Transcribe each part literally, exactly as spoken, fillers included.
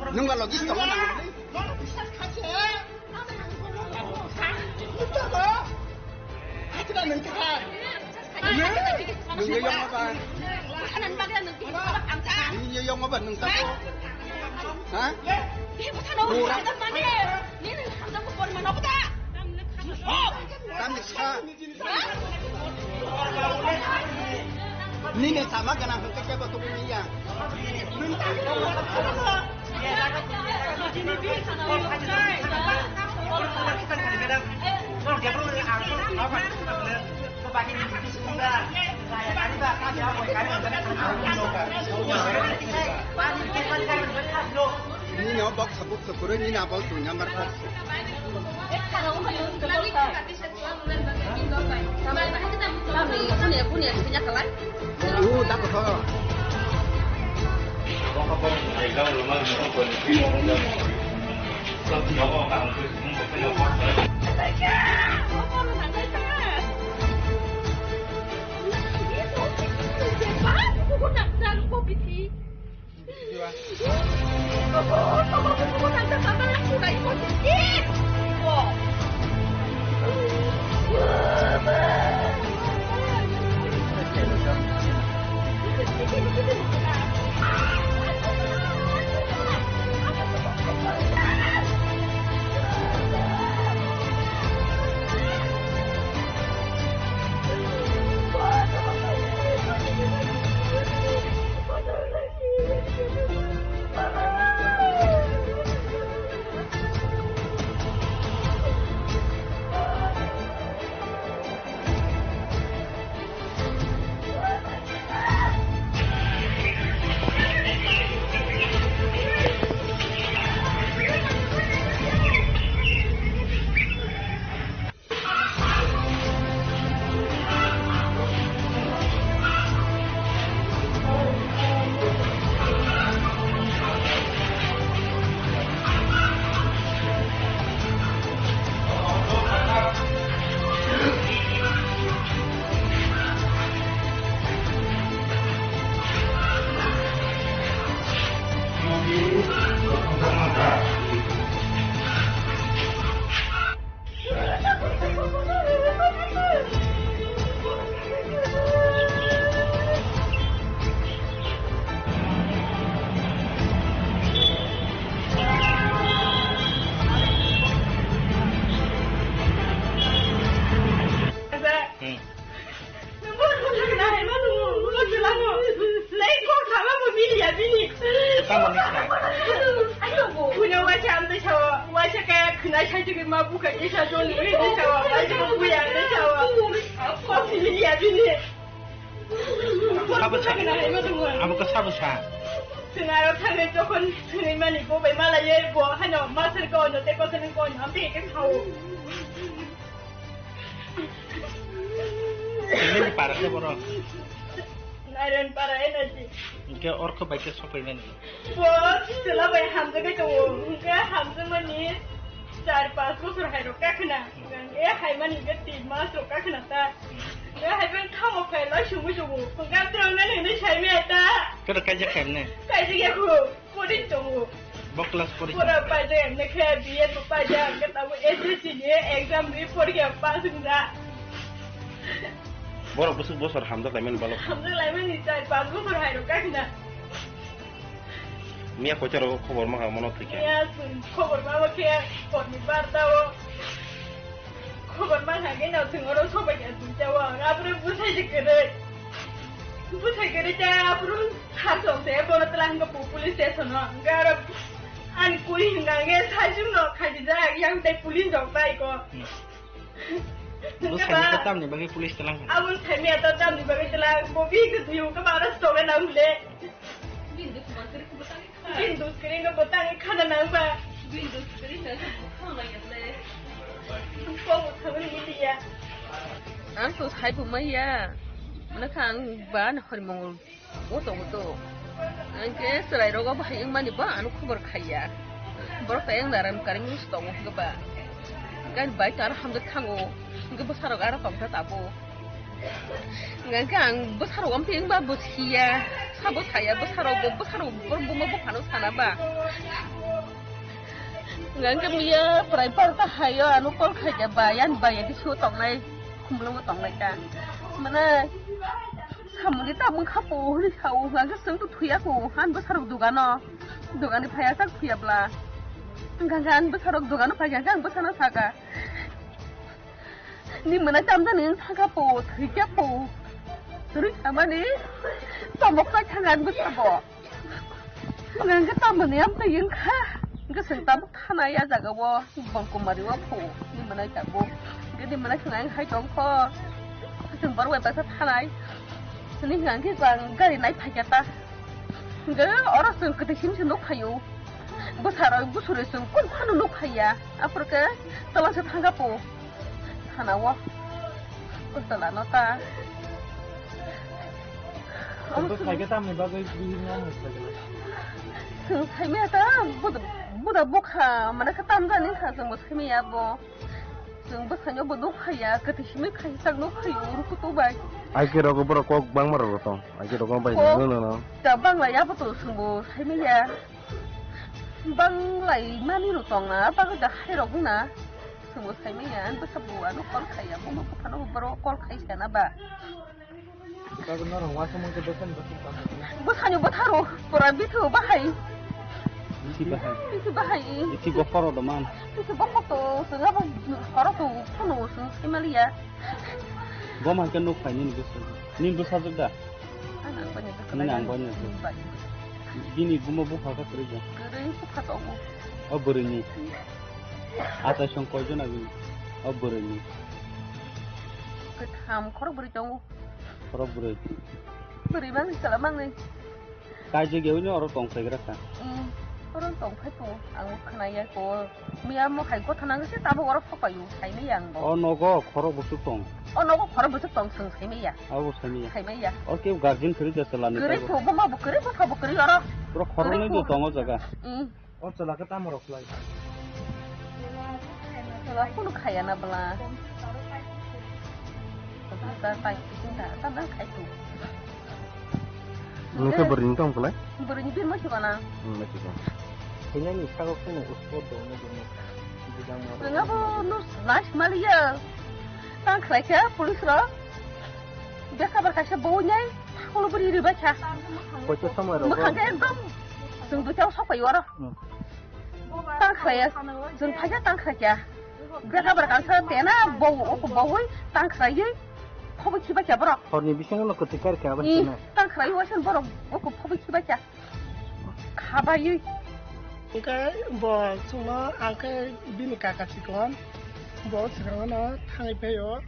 Nung ba logis tongo nang. Nung yo yong ba. Nung yo yong ba nung sabo. Ha? Mura. Tamni sa. Nini sama gana hwnkhe kebo tubuni ya. Nini o box sabuk sakuroi nini abo twi number box. Hmm. Tamo ni sa. Ayo, buino waisa amtwi sawa, waisa kaya khwnai saitugwi ma bukha kisa joni ri de sawa, waisa buya de sawa. Ko sili ya bini. Sabo sa. Abo ko sabo sa. Chwng aro thangwi jokhon thwngwi mani bo bai mala ye bo hano masar ko no te ko sene ko no amtwi ke khao. Nini para khe borok? Nairon para energy. Hwnkhe orkho bai khe sokoi mani. Bo chwla bai hamjagwi tongo. Hwnkhe hamjakmani char panch bosor hai rok kakhna. E hai mani hwnkhe tin mas rok kakhna ta. E hai bai khamo khai lai sumui tongo. Hwnkhe amtwi rok nani hwnwi sai maya ta. Kero kaijak khai mne? Kaijak ya kho. Pori tongo. Bo class pori. Pura paijak, M A khe B Ed bo paijak, hwnkhe tabuk S S C ni exam ri porikha pass wngya. Borok bwswk bosor hamjak laimani balok. Hamjak laimani char panch bosor hai rok kakhna. Miya kocharo khobor maha mono thwikha. Miya chwng khobor mama khe horni barta o. Khobor maha khe no chwng oro sobai kha duita o. Ang abro bwsai se kwrwi. Bwsai kwrwi ta abro sar song se bono tla hwnkha po police station o. Hwnkha aro ani kuri hwnkha hwnkhe sajwk no khaijijak yang tei police rok tai ko. Bwsai khe tamni bagwi police tlang kha. Aboni saimaya ta tamni bagwi tlang. Bo bi khe thwiyo khe mara stoga nang le. Bini dos kering ko botang khana nang ba. Bini dos kering na ko khana ya le. Ko ko khabar ni dia. Ang to sai bu mai ya. Mana kha ang ba na hori mongol. O to o to. Ang ke serai rogo bahai ang mani ba anu khubor khaiya. Borok ta yang daram karing mus to ba. Gan bai ta hamde khango. Ang ke bosarok ara tong ta tabo. Hingke ang bwsarok amtwi wngba bo siya, sabo saya bwsarok bo, bwsarok bo buma buphano sana ba. Hingke miya prai par ta hayo ano call khaikha ba, yan ba ya bisu tongnai, khumlungo tongnai ta. Mana samungni ta mungkha po hwnwi sao, hingke chwng to thuya ko, han bwsarok dogano, dogani phaiya tak thuya bla. Hingke ang bwsarok dogano phaikha, ang bwsano saka. Ni mwnai tamjani wng thangkha po, thwikha po. Rwi samani tomok chai thangkha ang bwsabo. Hwnkhe tamoni amtwi wngkha. Hwnkhe chwng tabuk thanai a jagao Bongkumari o pho. Ni mwnai tabuk. Hwnkhe ni mwnai chwng ang hai tongkho. Chwng borok bai baksa thanai. Hwnwi hwnkha hwnkhe ang gari nai phaikha ta. Hwnkhe oro chwng kwtwi simi se nuk phaio. Bwsarok bwswrwi chwng kunu phano nuk phaiya. Aphuru khe tola se thangkha po. Thana o. Kutula no ta. Omo Omo chwng- phaikhe tamni bagwi bihikno ang swkagwlak. Chwng saimaya ta buda, buda bukha, mane khe tamjani kha chwngbo saimaya bo. Chwng bwskango bo nuk phaiya, kwtwi simi khaisa nuk phaio, rukutu bai. Aike rogo borok kok bangma rok tong. Aike rogo bai Kok no no no. Ta bangla ya bo to chwngbo saimaya. Banglai mani rok tong na, bagwi da hai rok na. Chwngbo saimaya, ang bwsa bo ano call khaiya, bo no buphano bo borok call khai sana ba. Bagwi norok uasamung khe bwsani bwswk tamo. Bwsani bwtharo, pura bithu bahai. Bisi bahai. Bisi bahai. Bisi bokhoro do man. Bisi bokhor to, chwng abo horo to phano chwng saimaliya. Bo man khe nuk phai nini bwswk. Nini bwsajwk da? Ang ang bani bwsajwk. Nini ang bani bwsajwk. Bai. Bini buma bupha kha kwrwi da? Kwrwi bupha tongo. O bwrwini. Achai song koi jona bini? O bwrwini. Kwtham khorok bwrwi tongo. Khorok bwrwi. Bwrwi bang sala mangnai. Kaijak yaui no oro tong phaigra kha. Hmm, oro tong phai tongo. Ang khwnaya ko. Miya mo hai gotha nang se tabuk oro sok paio. Saimaya ang bo. O nogo khorok bwswk tong. O nogo khorok bwswk tong chwng saimaya. Abo saimaya. Saimaya. O kebo guardian kwrwi da chwla ni. Kwrwi tabuk. Tho, bo ma bo kwrwi, bo tho bo kwrwi oro. Pura khorok nwi Kwrwi tho. Tong o jaga. Hmm. O chwla khe tamo rok khlai? Chwla kunu khaya na bwla. Ta tai kiting ta, ta na khai tu. Nung khe bwrwini tong khlai? Bwrwini birmo se bana. Hmm, ma se bana. Khainani sago kunu uspo dongno dongno. Bidang moro. Nang abo no nice maliya. Tang khlai khe police rok. Beka bar kaisa bo nyai. Kholo bwrwi ribai kha. Koicha samai rok. Mwkhang khe ekdom. Chwng duita sok pai oro. Hmm. Tang khlaiya, chwng phaikha tang khlaikha. Beka bar kansa tena bau, oko baui tang khlaiwi phobwi khibai kha borok. Horni bisingo no kwtwi kar kha abo Ih, tena. Tang khlaiwi waisa borok oko phobwi khibai kha. Khabaiwi. Hwnkhe bo chwngno ang khe bini kaka chikon, bo swkangno thangwi phaio.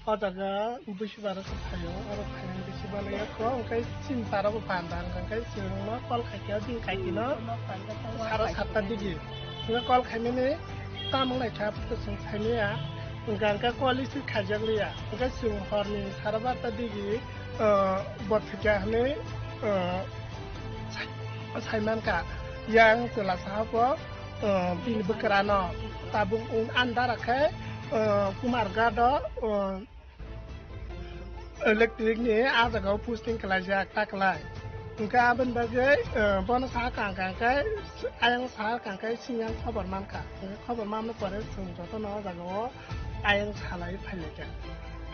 O jaga busi bara se phaio, oro phainani bisi balai ya kho, hwnkhe chini para bo phan da, hwnkhe chwngno call khai khe, bini kaki no sara satta digi. Hwnkhe call khaimani tamung lai kha, aboni chwng saimaya, hwnkhe hwnkhe call receive khaijak liya. Hwnkhe chwng horni sara barta digi, ah, bo thwikha hwnwi, ah, sai, saimankha. Yang chwla saha bo, ah, bini bwkrano tabuk andar khe, ah, Kumar Gado, ah, Electric ni ah jaga o posting khlaijak ta kwlai. Hwnkhe aboni bagwi, eh, bono saha kang kang khe, ayang saha kang khe siyang khobor mankha. Hwnkhe khobor mamani pore chwng jotono ah jaga o ayang salai phailaikha.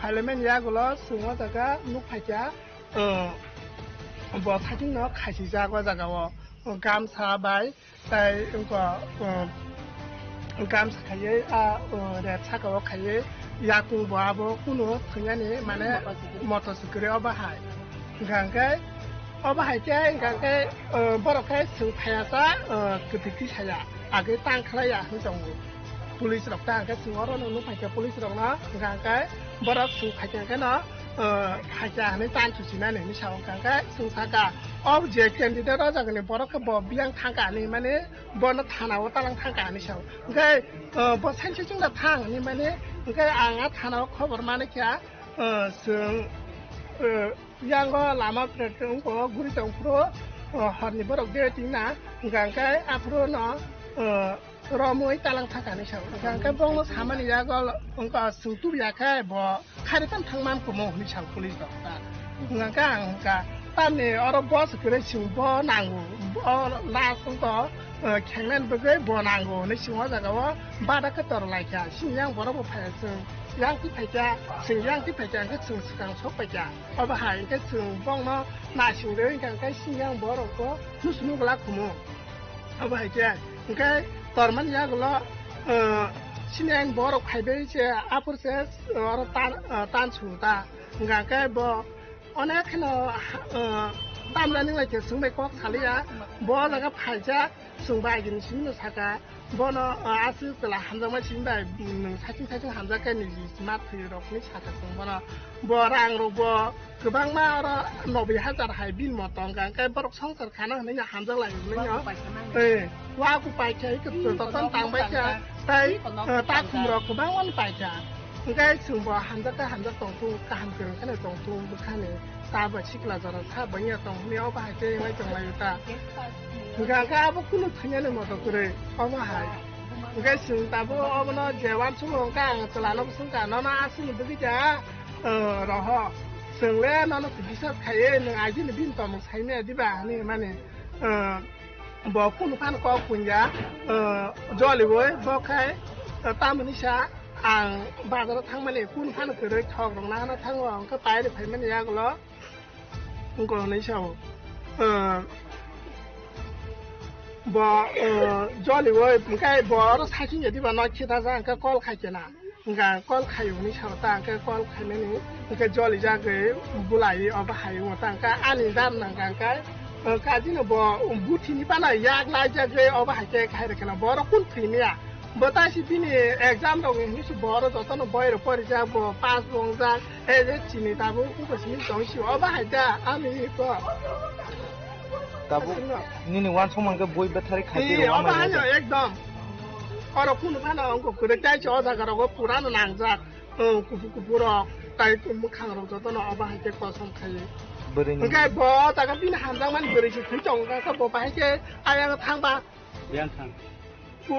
Phailaimani yagulo chwng o jaga nukphaikha, eh, bo saitingno khaisijak o jaga o. gamsa bai tai wngkha, um, gamsa khaiwi a, um, red saka o khaiwi yakung bo abo kunu thwinani mane moto se kwrwi obo hai. Hwnkha hwnkhe obo hai khe hwnkha hwnkhe, um, borok khe swng phaiya sa, um, kwthwi twi saya agwi tang khlaiya hinwi tongo. Police rok ta hwnkhe swng oro no nukphai khe police rok no hwnkha hwnkhe borok swng phai khe hwnkhe no, uh, phaikha hinwi tang thuchinani hinwi sao hwnkha hwnkhe swng saka o je candidate o jagani borok khe bo biyang thangkha hinwi mani bono thana o talang thangkha hinwi sao hwnkhe, uh, bo sanchi chwngno thang hinwi mani hwnkhe ang a thana o khobor manikha, uh, swng, uh, yango lama pret wngkho guri tongphuru, uh, horni borok de tingna hwnkha hwnkhe aphuru no, uh, romwi talang thangkha hinwi sao. Hwnkha hwnkhe bongno samani yago wngkha swng tubuya khe bo khari tang thangman kumo hinwi sao police rok ta. Hwnkha hwnkhe ang hwnkha tamni oro bo se kwrwi swng bo nango, bo last wngkha, uh, khengnani bagwi bo nango hinwi swng o jaga o bada khe tor laikha. Sini yang borok bo phaiya swng yang twi phaikha, swng yang twi phaikha hwnkhe swng swkang sok paikha. Obo hai hwnkhe swng bongno naising rwi hwnkha hwnkhe sini yang borok bo nusu nugula kumo. Obo hai khe, hwnkhe tormani yagulo, uh, sini ang borok phaibai se aphuru se, uh, oro tan, uh, tan su ta. Hwnkha hwnkhe bo onek kheno, uh, tamjani lai khe swngbai kok saliya. Bo jaga phaijak, swngbai agini simi no saka. Bono, uh, aswk chwla hamjakma simi bai, mm, saichung saichung hamjak khe niji sima thwi rokni saka swng bono. Bo rang rok bo kwbangma oro noboi hajar hai bini moto wngkha, hwnkhe borok songchar khana hwnwi hamjak lai hwnwi no. Waku paikha. Eh, waku paikha, hwnkhe jotono tangbai kha, tai, eh, takhum rok kwbangma no paikha. Hwnkhe chwng bo hamjak khe hamjak tongthung, kaham kwrwng kheno tongthung bwkhani. Ta bai sikla jora sa bangya tong hwnwi obo hai khe wngwi tong lai ta. Hwnkhe hwnkhe abo kunu thwinani moto kwrwi obo hai. Hwnkhe chwng tabuk obono je uansukgo hwnkhe ang chwlano bwswngkha, nono aswkni bwgwi da, eh, roho. Chwng le nono bisas khaiwi nwng agini bini tongmung saimaya diba hinwi mani, eh, bo kunu phano kok punya, eh, joliui bo khai, eh, tamoni sa ang bazaro thangmani kunu phano kwrwi thok rok nahana thango, hwnkhe pairi phaimani yagulo. Wngkha hwnwi sao. Eh, bo, eh, joliui hwnkhe bo oro saichung ya diba no khita ja hwnkhe call khai khe na. Hwnkha call khai hwnwi sao ta hwnkhe call khainani hwnkhe joli jagwi bulai obo hai wngkha ta hwnkhe ani dar nangkha hwnkhe, eh, kajino bo buthini pana yak lai jagwi obo hai khe khai rwkhe na borok kun thwimya. Bo ta si bini exam rok hinwi si bo oro jotono boi rok pori jak bo pass bo wngjak. Ei je chini tabuk uko simi tong si obo hai da, ani ko. Tabuk nini uansukmung khe bui bethari khaiti. Ee, rw obo ama hai yajak. Ekdom. Oro kunu phano wngkha kwrwi tai se o jaga rogo pura no nangjak. Wng kuphur kuphur rok tai mwkhang rok jotono obo hai khe kosom khai. Bwrwini. Hwnkhe bo jaga bini hamjakmani bwrwi se thwi tongo khe bo bahai khe ayang thangba. Yang thang. Bo,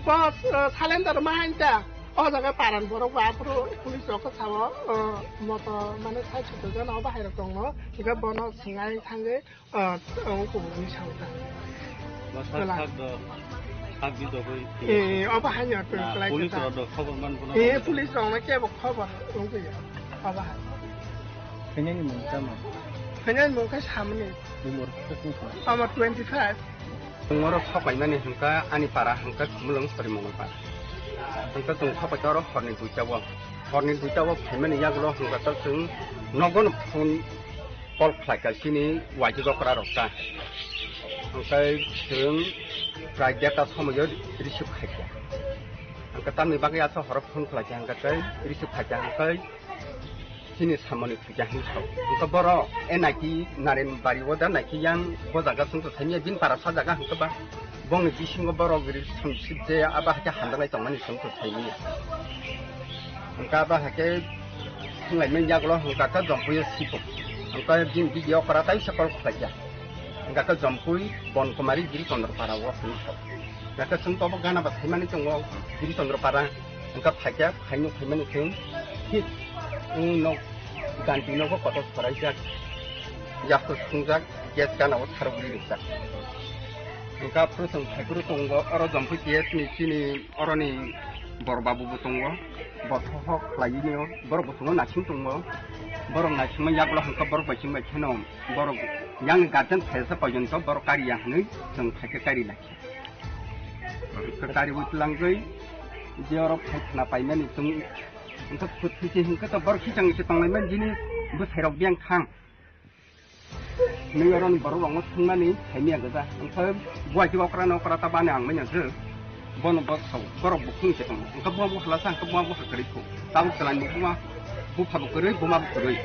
bo, uh, salendar ma hain ta. O jaga paran borok ba aphuru police rok khe sao, uh, moto mane sai suto jana o bahai rok tongo. Hingke bono swngai thangwi, uh, ang kubuni sao ta. Bo sak Kwla. Sak do, sak di do goi. Eh, o bahai ya to Na, kwlai police ta. Rok do khobor man bono. Eh, police rok na kebo khobor wngkhe ya. O bahai. Khainani mung tamo? Khainani mung khe samni. Umor khe sung kha? Umor twenty five. Chwng oro sok paimani hwnkha ani para hwnkha Khumulwng Porimoni para. Hwnkha chwng sok paikha oro horni duita o. Horni duita o phaimani yagulo hwnkha ta chwng nogo no phone call khlaikha chini waitwi okra rok ta. Hwnkhe chwng prai derta somoio receive khaikha. Hwnkha tamni bagwi aswk horo phone khlaikha hwnkha tei receive khaikha hwnkhe chini samani thwikha hinwi sao. Hwnkhe borok e naiki Narenbari o da naiki yang bo jaga chwngno saimanya bini para sa jaga hwnkhe ba bongni bisingo borok relationship je abo hai khe hamjaknai tongmani chwngno saimanya. Hwnkhe abo hai khe thanglaimani yagulo hwnkha khe Jompuio sipo. Hwnkhe bini video okra taisa call khlaikha. Hwnkha khe Jompui Bonkumari Giri Chandra para o hinwi sao. Hwnkha khe chwng tobo gana ba saimani tongo Giri Chandra para. Hwnkha phaikha, phaino phaimani chwng thik, mm, nok, ganti nogo kotor soraijak, yasko sungjak, gas gana o tharwi rijak. Hwnkha phuru chwng phaiphuru tongo, oro Jompui P S ni chini oroni bor babu bo tongo, bo sohok khlaiwi nio, borok bo chwngno naising tongo. Borok naisingma yagulo hwnkha borok bai chwng bai kheno borok yang guardian phaisa porjonto borok kariya hwnwi chwng phaikhe kari lai. Hwnkha kariwi twlangwi je oro phai khna paimani chwng hwnkha phuthuchi hwnkha to borok khichang se tonglaimani jini bwsairok biyang thang. Nwi oro ni borok rokno thwngmani saimanya gwja. Hwnkhe buai khe okra no okra ta bani ang manya se. Bono bo sao, borok bukhung se tongo. Hwnkhe bo bo halasa, hwnkhe bo bo kwrwi kho. Tabuk chwla ni buma bupha bo kwrwi, buma bo kwrwi.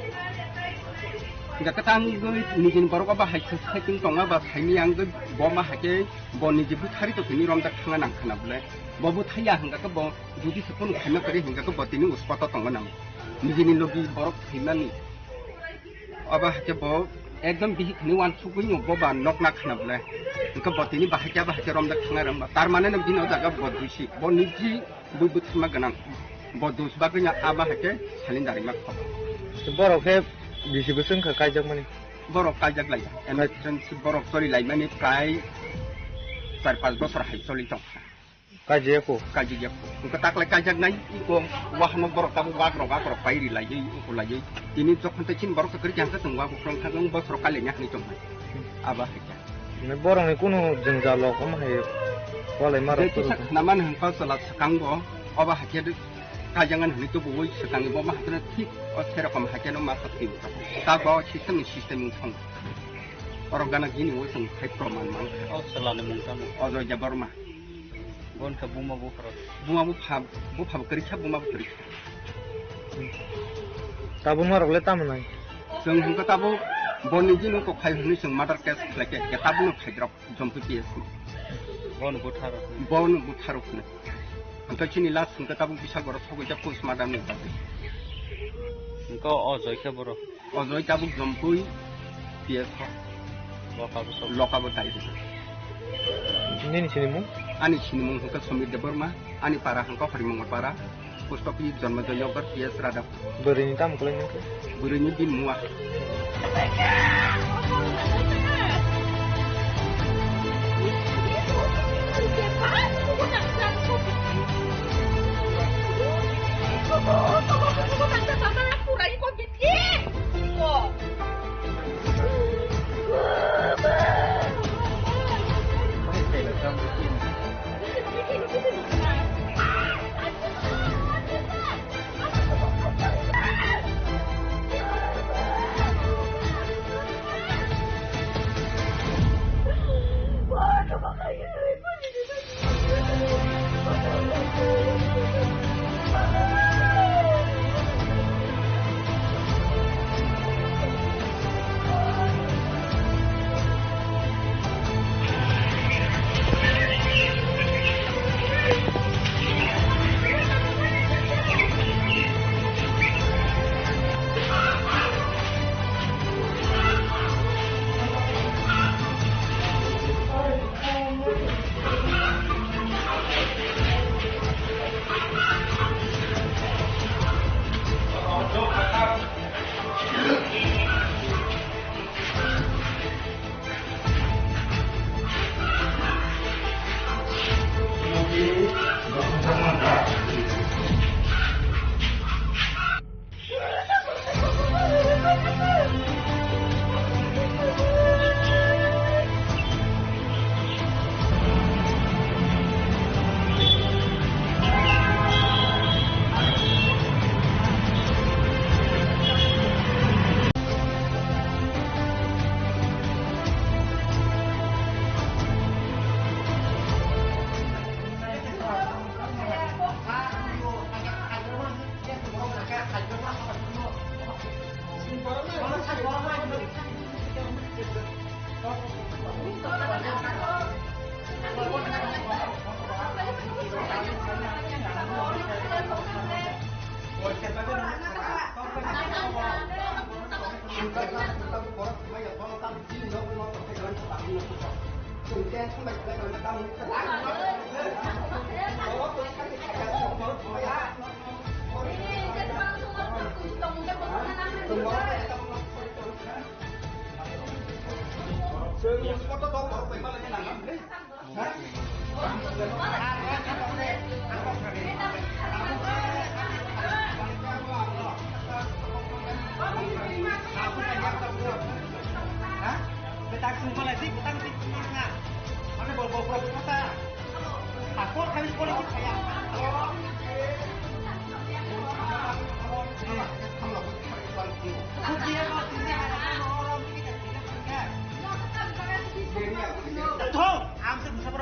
Hwnkhe kwchangwi nijini borok ba hai se setting tongo ba saimanya ang bo ma hakhe bo niji buthari to tini romjak thangna nang khna bwle. Bo buthaiya hwnkhe bo jodi se phone khaima kwrwi hwnkhe bo tini uspato tongma nang. Nijini logi borok thwimani. Abo hakhe bo ekdom bihik hwnwi uansukgwi no bo ba nok na khna bwle. Hwnkhe bo tini bahai khe abo hakhe romjak thangna rwngba. Tar mane no bini o jaga bo duisi. Bo niji bui bwtharma gwnang. Bo dus bagwi no abo hakhe salin darima kho. Borok khe bisi bwswk wngkha kaijakmani? Borok kaijak lai. Emergency borok choli laimani prai char panch bosor hai choli tong. Kaijak ya kho? Kaijak ya kho. Hwnkhe taklai kaijak nai, iko wahano borok tabuk wakrok, wakrok pai ri lai, iko lai. Tini jokhon tei chini borok kwrwi khe hwnkhe chwng wakrok thang thang bosor kalinya hwnwi tong nai. Abo hai khe. Borokni kunu jwngjal rok omo hai walai ma rok. Je kisa khna mani hwnkha chwla swkango, obo hai khe kaijak nani hwnwi tubuwi swkangni bo ma hakhe thik o se rokom hai khe no ma sak twi. Ta bo system ni system wng thang. Oro gana gini o chwng hai proman man. O chwla ni mung tamo? Ajoy Debbarma. Bon khe buma bupharok. Buma bupha, bupha bo kwrwi kha, buma bo kwrwi kha. Tabuk norok le tamo nai? Chwng hwnkhe tabuk boni jino kok khai hwnwi chwng murder case khlai khe, khe tabukno khaidrop Jompu P S ni. Bon butharo. Bon butharo hwnwi. Hwnkhe chini last hwnkhe tabuk bisa borok sogwi jak postmortem ni bagwi. Hwnkhe o joi khe borok. Ojoi tabuk Jompui P S o. Loka bo tok. Loka bo tai rijak. Nini sinimung? Ani sinimung hwnkha Somir Debbarma, ani para hwnkha Horimongal para, post office Jonmojoy Nagar P S Radhapur. Bwrwini tamo kwlai nangkhe? Bwrwini din mua.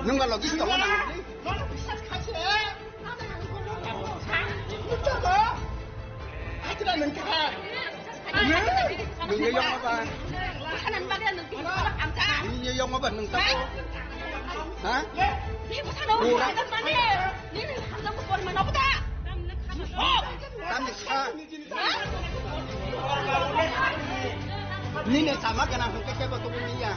Nung ba logis tongo nang. Nung yo yong ba. Nung yo yong ba nung ta ko. Ha? Ura. Tam ni sa. Nini sama gana hwnkhe kebo tubu niya.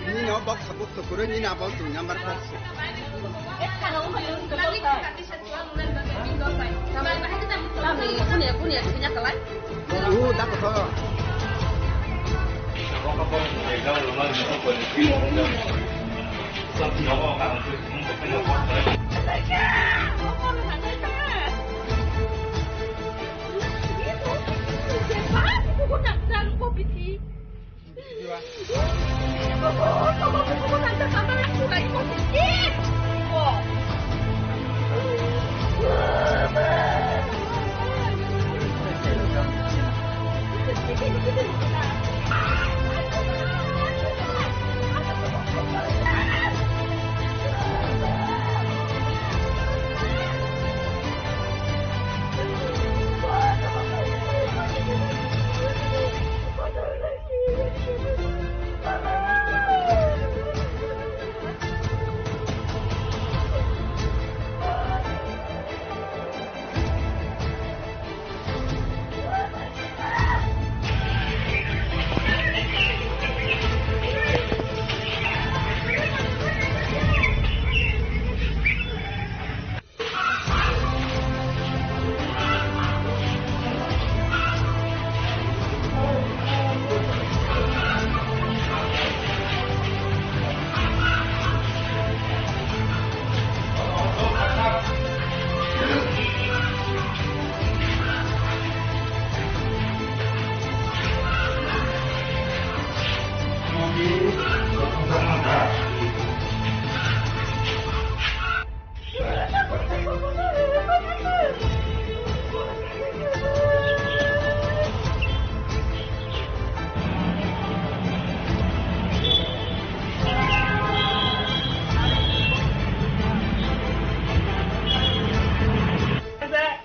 Nini o box box kuro nini abo tu number box.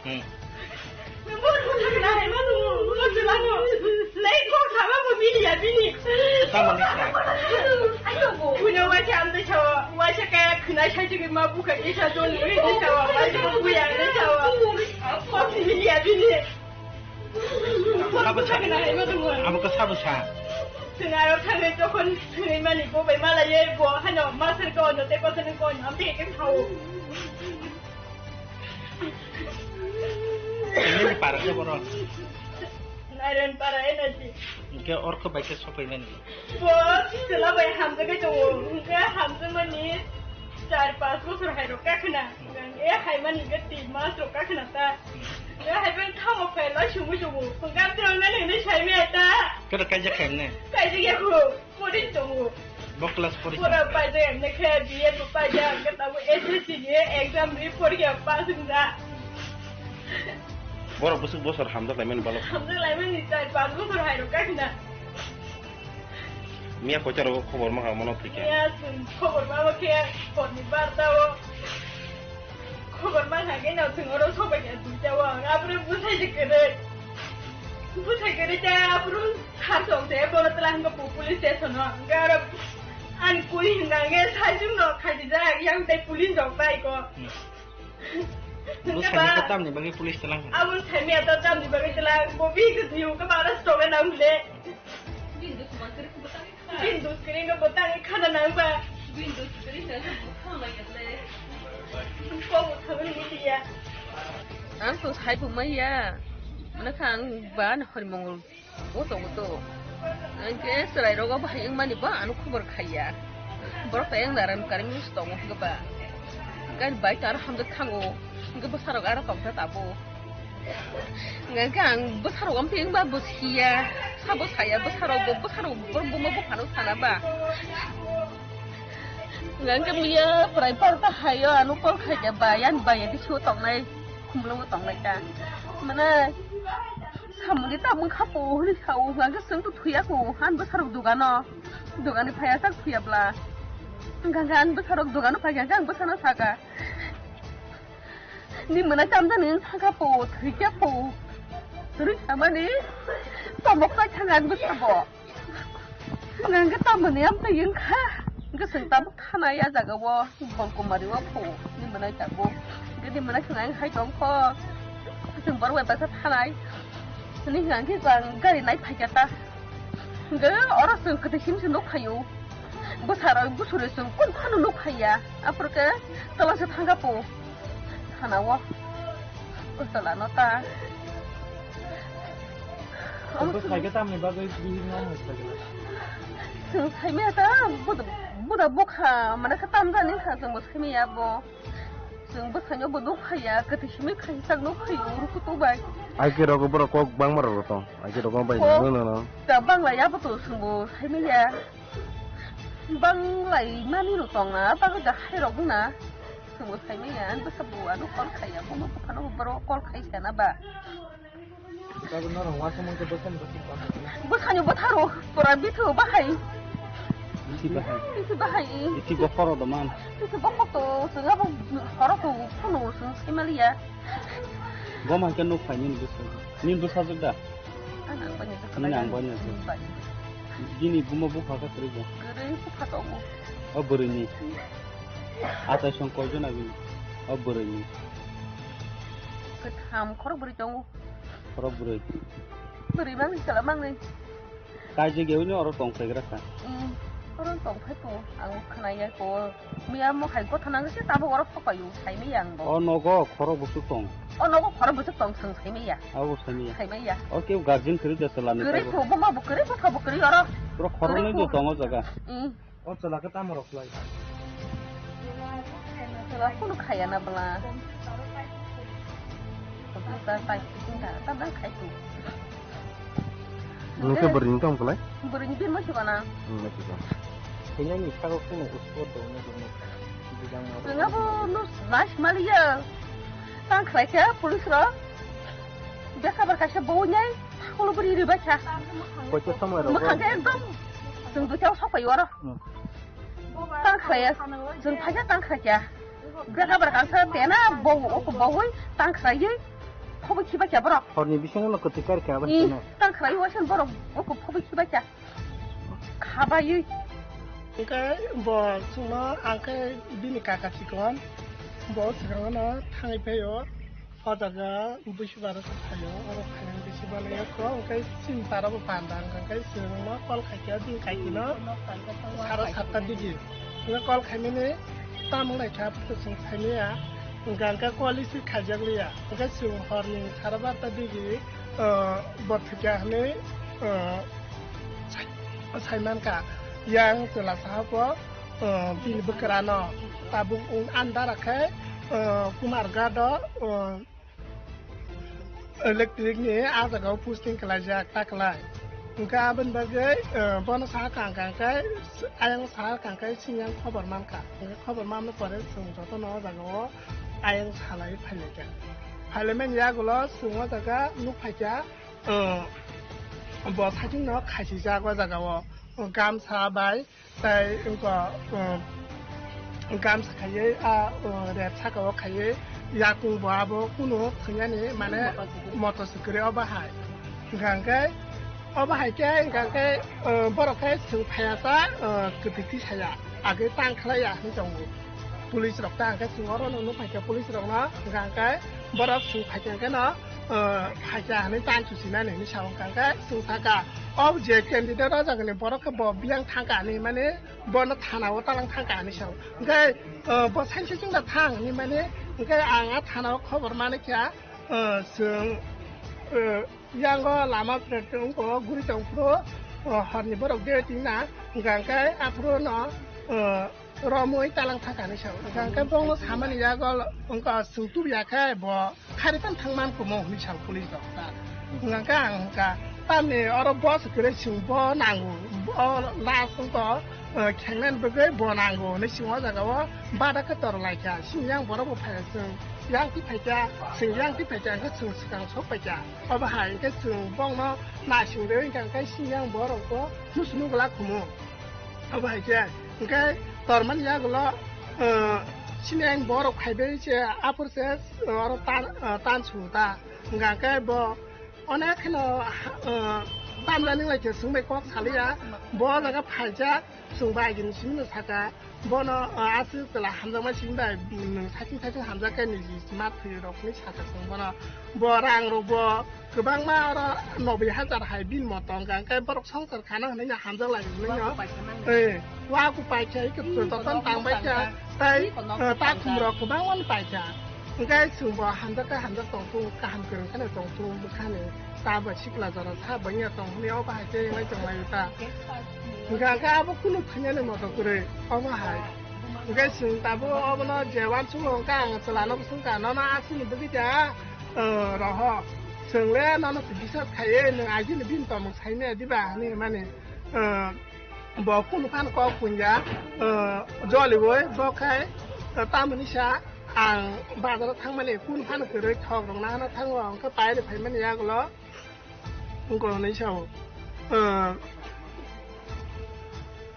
Hmm. Tamo ni kha? Buino waisa amtwi sao, waisa kaya khwnai sai chigwi ma bukha isa joni wi twi sao, waisa buya twi sao. Kok simi liya bini. Sabo sa. Amo ko sabo sa. Chwng aro thangwi jokhon thwngwi mani bo bai mala ye bo hano master ko no te ko thani ko no amtwi ke khao. Nini para khe borok? Nairon para energy. Hingke orkho bai khe sophaimani. Bo chwla bai hamjagwi tongo. Hingke hamjakmani char panch bosor hai rok kakhna. E haimani hingke tin mas rok kakhna ta. E haibai thango phaila sumui tongo. Hingke amtwrwng nani hinwi saimaya ta. Kero kaijak khaimne? Kaijak yakho. Pori tongo. Bo class pori. Pura paijak, M A khe B A bo paijak, hingke tabuk S S C ni exam ri porikha pass wngya. Borok bwswk bosor hamjak laimani balok. Hamjak laimani char panch bosor hai rok kakhna. Miya koita rogo khobor ma kha mono thwikhe. Miya chwng khobor ma khe horni barta o. Khobor ma kha khe no chwng oro sobai khe duita o. Abro bwsai se kwrwi. Bwsai kwrwi ta abro Khar tong se bono twla hwnba po police station o. Hwnba aro ani kuri hwnba hwnba sajwk no khaijijak, yang tai police rok bai ko. Hmm. Hwnba bwsai ni ba ko tamni bagwi police twlang hwnba? Abo saimaya to tamni bagwi twlang, bo bi kwthwi hwnba ba aro stock e nang le. Bini dos kwrwi no bo tangwi khana nang ba. Kok bo thangwi media. Ang to sai bo maya. Mane kha ang ba na hori mongol. Bo tongo to. Hwnkhe chwrai rogo bahai wngmani bo ano khobor khaiya. Borok tai wng naram kari mung tongo hwnkhe ba. Gari bai tar hamjak thango. Hwnkhe bwsarok aro tongkha tabo. Hwnkhe ang bwsarok amtwi wngba bo siya. Sabo saya bwsarok bo bwsarok borok buma buphano sana ba. Hwnkhe miya prai parta hayo ano call khaikha ba yan bai adi sio tongnai. Khumlungo tongnai ta. Mana samuni tabung khapo hwnwi sao hwnkhe chwng to thuyako han bwsarok dogano. Dogani phaiya tak thuya bla. Hwnkhe ang bwsarok dogano phaikha hwnkhe ang bwsano saka. Ni mwnai tamjani wng thangkha po, thwikha po. Rwi samani tomok kai thang ang bwsabo. Hwnkhe tamoni amtwi wngkha. Hwnkhe chwng tabuk thanai a jaga o Bolkumari o pho. Ni mwnai tabuk. Hwnkhe ni mwnai chwng ang hai tongkho. Chwng borok bai baksa thanai. Hwnwi hwnkhe ang gari nai phaikha ta. Hwnkhe oro chwng kwtwi simi se nuk phaio. Bwsarok bwsuri chwng kun phano nuk phaiya. Aphuru khe twlangsa thangkha po. Thana o. Kwchwla no ta. Omo Bo chwng saikhe tamni bagwi bihik no hai saikhe. Chwng saimaya ta buda, buda bukha mane khe tamjani kha chwng bo saimaya bo. Chwng bwskango bo nuk phaiya, kwthwi simi khaijak nuk phaio, uru kutuk bai. Aike rogo borok kok bangma rok tong. Aike rogo bai Kok no, no, no. Ta bangla ya bo to chwng bo saimaya. Banglai mani no tong na, bagwi da hai rok na. Chwng bo saimaya, ang bwsa bo ano call khaiya, bo no buphano bo borok call khai sana ba. Tabuk norok uansukmung khe bwsani bwswk tongkha. Bwsani bwtharo pura bithu bahai. Isi bahai. Isi bahai. Isi bokhoro do man. Isi bokhok to, chwng abo horo to phunu chwng saimaliya. Bo man khe nuk phai nini bwsajwk. Nini bwsajwk da? Ang ang bani Nini ang bani bwsajwk. Bini buma bupha khe kwrwi bo. Kwrwi bupha tongo. O bwrwini. Achai song koijon agini. O bwrwini. Kwtham khorok bwrwi tongo. Khorok bwrwi. Bwrwi mangni chwla mangni. Kaijak yaui no oro tong phaigra kha. Hmm, oro tong phai tongo. Ang khwnaya ko. Miya mo hai gotha nang se tabuk oro phok paio. Saimaya ang bo. O nogo khorok bwswk tong. O nogo khorok bwswk tong chwng saimaya. Abo saimaya. Saimaya. O kebo guardian kwrwi da chwla ni Kwrwi tabuk. Bo ma bo kwrwi bupha bo kwrwi oro. Pura khorok nai bo tongo jaga. Hmm. O chwla khe tamo rok khlai? Chwla kunu khaya na bwla. Chwla tai kiting ta, ta bang khai tu. Nung khe bwrwi ni tong khlai? Bwrwi ni birma chwla na. Hmm, na chwla. Thwinani sago kunu usko dong na dong na. Bijang ma. Chwla bo no nice maliya. Tang khlai khe police rok. Beka bar kaisa bo nyai. Kholo bwrwi ribai kha. Koito somoi rok. Mwkhang khe ekdom. Chwng duitao sok pai oro. Hmm. Tang khlaiya, chwng phaikha tang khlaikha. Bwkha bar kangsa tena bo, oko bowui tang khlaiwi phobwi khiba kha borok. Horni bisingo no kwtwi kar kha abo. Ih, tang khlaiwi waisa borok oko phobwi khiba kha. Khabaiwi. Hwnkhe bo chwngno ang khe bini kaka chikon, bo swkangno thangwi phaio. O jaga busi bara se phaio, oro phainani bisi bale yakho, hwnkhe chini para bo panda wngkha, hwnkhe chwngno call khaikha, bini kakino sara satta digi. Hwnkhe call khaimani tamo wngnaikha, chwng saimaya, hwnkhe hwnkhe call receive khaijak liya. Hwnkhe chwng horni sara barta digi, ah, bo thwikha hwnwi, ah, sai-, saimankha. Yang chwla saha bo, ah, bini bwkrano tabuk andar khe, ah, Kumar Gado, ah, Electric ni ah jaga o posting khlaijak ta khlai. Hwnkhe aboni bagwi, eh, bono saha kang kang khe, ayang saha kang khe sini ang khobor mankha. Hwnkhe khobor manma pore chwng jotono o jaga o ayang salai phailaikha. Phailaimani yagulo chwng o jaga nukphaikha, eh, bo saichung no khaisijak o jaga o, gamsa bai. Tai wngkha, um, gamsa khaiwi, a, uh, rep saka o khaiwi, yakung bo abo kunu thwngani, mane, moto se kwrwi obo hai. Hwnkha hwnkhe, obo hai khe, hwnkha hwnkhe, uh, borok khe chwng phaiya sa, uh, kwtwi twi saya, agwi tang khlaiya hinwi tongo. Police rok ta hwnkhe chwng oro no nukphai kha police rok no, hwnkha hwnkhe borok chwng phai kha hwnkhe no, uh, phai kha hinwi tang chuchinani hinwi sa o, hwnkha hwnkhe chwng saka, o je candidate o jaga ni borok khe bo biyang thang kha hinwi mani, bono thana o talang thang kha hinwi sa o. Hwnkhe, uh, bo sainsi chwng da thang hinwi mani, hwnkhe ang a thana o khobor mani kha, uh, chwng, uh, Yango lama pret wngkho guri tongphuru, o, horni borok de tingna, hwnkha hwnkhe aphuru no, o, romwi talang thaka hinwi sao. Hwnkha hwnkhe bongno samani yago wngkha chwng tubuya khe bo khari tang thang man kumo hinwi sao police rok ta. Hwnkha hwnkhe ang hwnkha tamni oro boss kwrwi chwng bo nango, bo last wngkha, o, khengnani bagwi bo nango hinwi chwng o jaga o bada khe tor lai kha. Sini yang borok bo phai chwng yang twi phai kha, chwng yang twi phai kha hwnkhe chwng swkang sok pai kha. Obo hai hwnkhe chwng bongno naising rwi hwnkha hwnkhe sini yang borok bo nusu nugla kumo. Obo hai khe, hwnkhe tormani yagulo, eh, sini ang borok phaibai se aphuru se, eh, oro tan, eh, tan su ta. Hwnkha khe bo onek kheno, eh, tamjani lai khe swngbai kok saliya. Bo jaga phaijak, chwng bai agini simi no saka. Bono, eh, aswk chwla hamjakma simi bai, mm, saichung saichung hamjak khe niji mat thwi rok hinwi saka chwng bono. Bo rang rok bo kwbangma oro noboi hajar hai bini moto hwnkha khe borok songchar khana hwnwi hamjak lai hwnwi no. Wa ku paikha, eh, wa ku paikha, iko jotono tang bai kha, tei, eh, takhum rok kwbangma no paikha. Hwnkhe chwng bo hamjak khe hamjak tong thung, kaham kwrwng kheno tong thung bwkhani. Ta bo sikla jora sa bwnya tong hwnwi obo hai khe wnglai tong lai ta. Hwnkhe hwnkhe abo kunu thangya ni moto kwrwi obo hai. Hwnkhe chwng tabuk obono je uansukgo hwnkhe ang chwla no bwswng kha, nono aswkni bwgwi da, eh, roho. Chwng le nono se bisas khaiwi nwng agini bini tongmung saimaya diba hinwi mani, eh, bo kunu phano kok punja, eh, joliui bo khai, eh, tamoni sa ang bazaro thangmani kunu phano kwrwi thok rok nahana thango, hwnkhe pairi phaimani yagulo wngkha hinwi sao. Eh,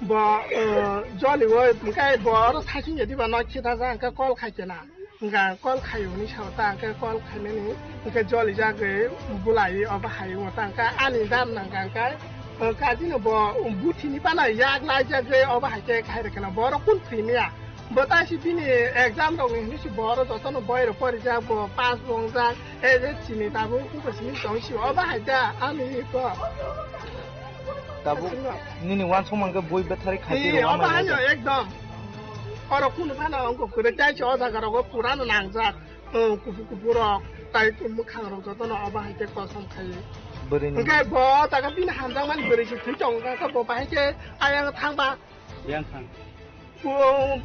bo, eh, joliui hwnkhe bo oro saichung ya diba no khita ja hwnkhe call khai kena. Hwnkha call khaio hinwi sao ta, hwnkhe call khainani hwnkhe jolijagwi bulai obo hai wngo ta, hwnkhe ani dam nangkha, hwnkhe, hwnkhe adino bo buthini phano yak laijagwi obo hai khe khai rwkheno borok kun thwimya. Bo ta si bini exam rok hinwi si borok jotono boi rok porijak, bo pass bo wngjak, S S C ni tabuk wngkha simi tong si obo hai ta ani ko. Tabuk nini uansukma hwnkhe boi bethari khai twi rwma obo hai no ekdom. Oro kunu phano wngkha kwrwi tai si o jaga rogo pura no nangjak. O kuphur kuphur rok tai mwkhang rok jotono obo hai khe kosom khai. Bwrwini hwnkhe bo jaga bini hamjakmani bwrwi se thwi tong kha khe bo bahai khe ayang thangba. Yang thang. Bo,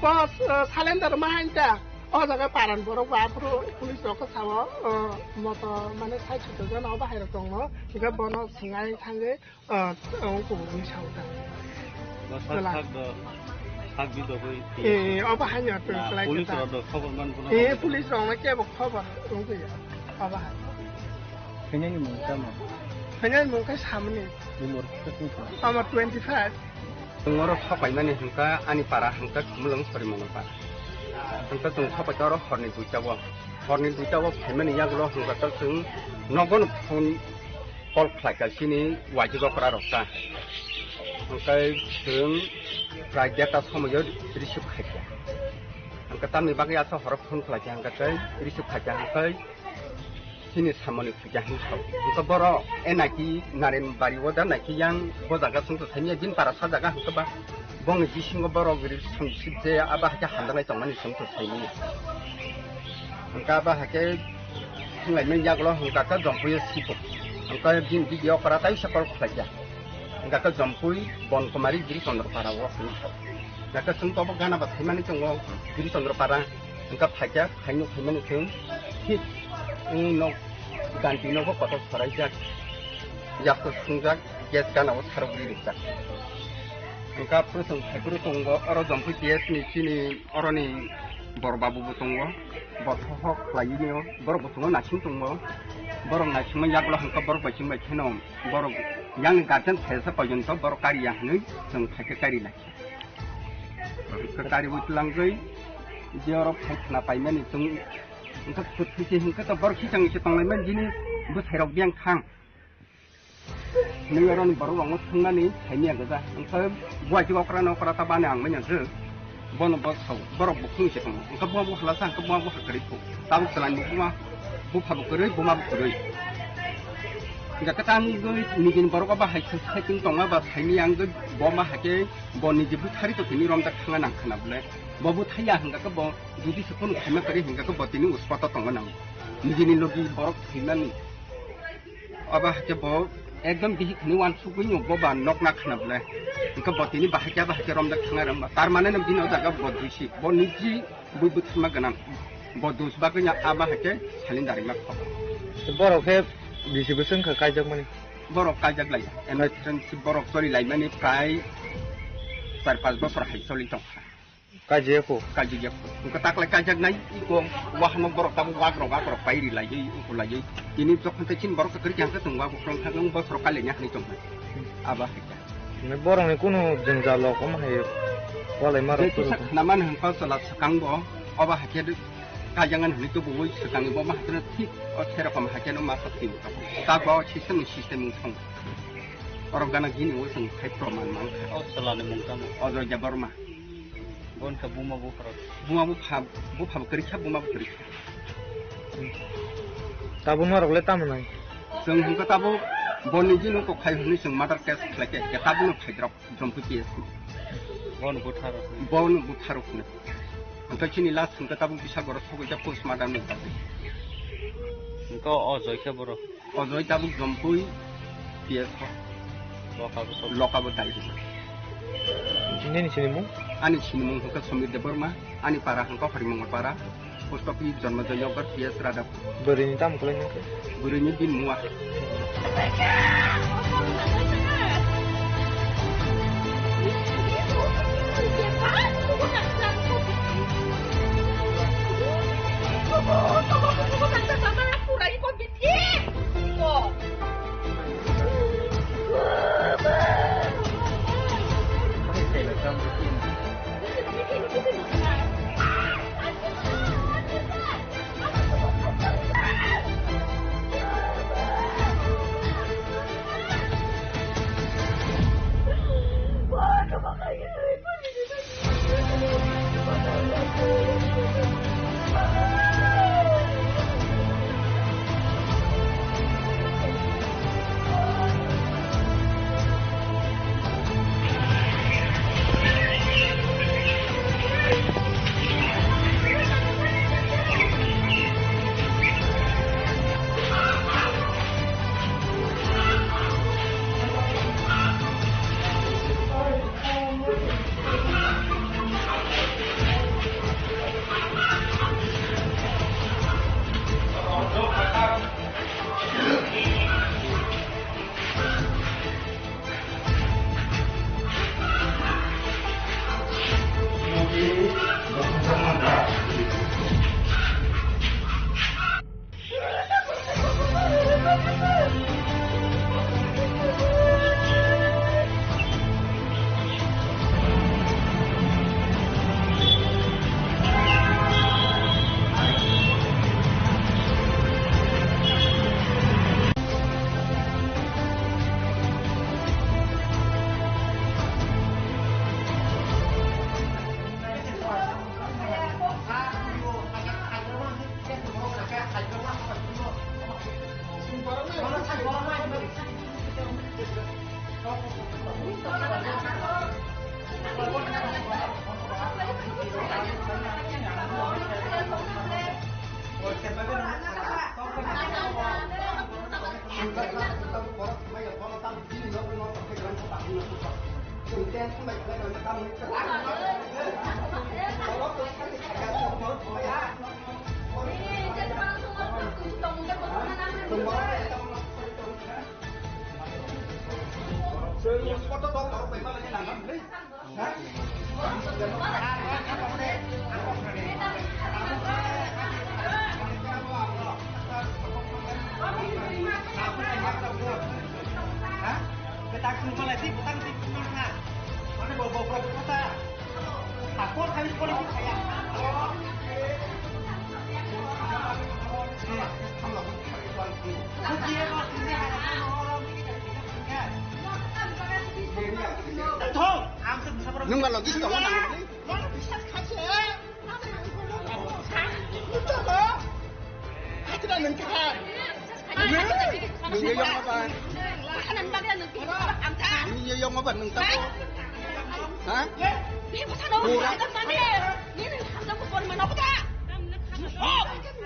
bo, uh, salender ma hai ta. O jaga paran borok bo aphuru police rok khe sao, uh, moto mane sai chuto jana obo hai rok tongo. Hwnkhe bono swngwi thangwi Ah, ang kubuni sao ta. Ba sak Wala. Sak do, sak di do koi. Eh, obo hanya tu. Na, kelai police kata. Rok do khobor man bono. Eh, police rok na kebo khobor wngkha ya. Obo hai. Kanya ni mung tamo? Kanya ni mung khe samni. Umur kisa kisa. Ama twenty five. Ngoro sapai mani hingka ani para hingka mulung sori mano para. Hingka tung sapai toro horni duita bo. Horni duita bo phaimani yagulo hingka tung nogon phone call khlaikha chini waijwk okra rok ta. Hwnkhe chwng prai deta somoio receive khaikha. Hwnkhe tamni bagwi asa horo phone khlaikha hwnkhe tei receive khaikha hwnkhe chini samani khaikha hwnwi sao. Hwnkhe borok e naiki Narenbari o da naiki yang bo jaga chwng tongthai manya bini para sa jaga hwnkhe ba bongni bisingo borok rwsong sibje abo haikhe hamjaknai tongmani chwng tongthai manya. Hwnkhe abo haikhe Thwnglai manya yagulo hwnkha khe Jompui o sipo. Hwnkha bini video okra tai se call khlaikha. Hwnkha khe Jompui Bonkumari Giri Chandra Para o hwnwi sao. Hwnkha khe chwng tobo gana ba thaimani tongo Giri Chandra Para. Hwnkha phaikha, phaino phaimani chwng thik wngwi nok ganti nogo kotor soraijak. Yasko sungjak, gas gana o sarogwi rijak. Hwnkha phuru chwng phaiphuru tongo oro Jompui P S ni chini oroni bor babu bo tongo. Bo thohok khlaiwi nio, borok bo chwngno naising tongo. Borok naisingma yagulo hwnkha borok bai chwng bai kheno borok yang guardian phaisa porjonto borok kariya hwnwi chwng phaikhe kari lai. Hwnkha kariwi twlangwi je oro phai khna paimani chwng hwnkha kwthwi se hwnkha to borok khichang se tonglaimani jini bwsairok biyang thang. Nini oroni borok rokno thumnani saimanya gajak. Hwnkhe buaji okra no okra ta bani ang manya je. Bono bo sao, borok bo khung se tongo. Hwnkhe bo bo hala sa, hwnkhe bo bo hakari phu. Tabuk chwlani bo buma, bupha bo kwrwi, buma bo kwrwi. Hwnkhe kwchang gwi nijini borok ba hai se setting tongo ba saimanya ang gwi bo ma hake bo niji buthari to tini romjak thangna nang khna bole. Bo buthaiya hwnkhe bo jodi se phone khaima kwrwi hwnkhe bo tini uspato tongo nang. Nijini logi borok thwimani. Abo hai khe bo Ekdom bihik hwnwi uansukgwi nukgo ba nokna khna bwle. Hwnkhe bo tini bahai khe bahai khe romjak thangna rwngba. Tar mane no bini o jaga bo duisi. Bo niji bui bwtharma gwnang. Bo dus bagwi no a bahai khe salin daringma kho. Borok khe bisi bwswk wngkha kaijakmani? Borok kaijak lai. Emergency borok chori laimani prai char panch bosor hai choli tongkha. Kaijak ya kho? Kaijak ya kho. Wngkha taklai kaijak nai, iko wahano borok tabuk wagrok wagrok pai ri laiwi, uku laiwi. Tini jokhon tei chini borok kwrwi khe hangkhe chwng wagrok rong thangkhe wng bosor kailaini hwnwi tongkha. Abo hai khe. Borokni kunu jwngjal rok omo hai walai ma rok. Je kisa khna mani hwnkha chwla swkang bo, obo hai khe kaijak nani hwnwi tubuwi swkangni bo ma hai kheno thik o serokom hai kheno ma sak tini. Ta bo system ni system wng thang. Orok gana gini o chwng khai proman mankha. O chwlani mung tamo? Ajoy Debbarma. Bon kha buma bupharok. Buma bupha, bupha bo kwrwi kha, buma bo kwrwi kha. Tabuk norok le tamo nai? Chwng hwnkha tabuk boni gini kok khai hwnwi chwng murder case khlai khe, khe tabukno phaidrok Jampui P S ni. Bon butharok. Bon butharok hwnwi. Hwnkhe chini last hwnkha tabuk bisa borok thogwi khe postmortem ni bagwi. Hwnkhe o Ajoy khe borok. Ojoi tabuk Jampui P S o. Loka bo sob. Loka bo dai rwjak. Nini sinimung? Ani sinimung hwnkha Samir Debbarma, ani para hwnkha Harimangal para, post office Janmajoy Nagar P S Radhapur. Bwrwini tamo kwlai nangkhe? Bwrwini bini mua. Nung ba logi tongo nang. Nung yo yong ba. Nung yo yong ba nung ta ko. Ha? Pura.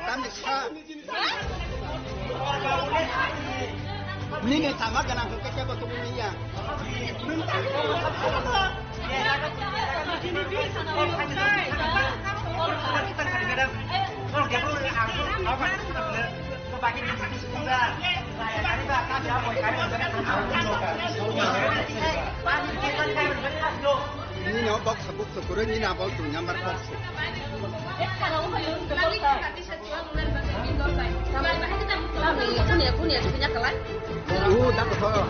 Tam ni sa. Nini tama ganang hwnkhe kebo tongwi manya. Nini o box, box kwrwi nini abo dui number box. Bunya, bunya, bunya kalai. Udah, betul.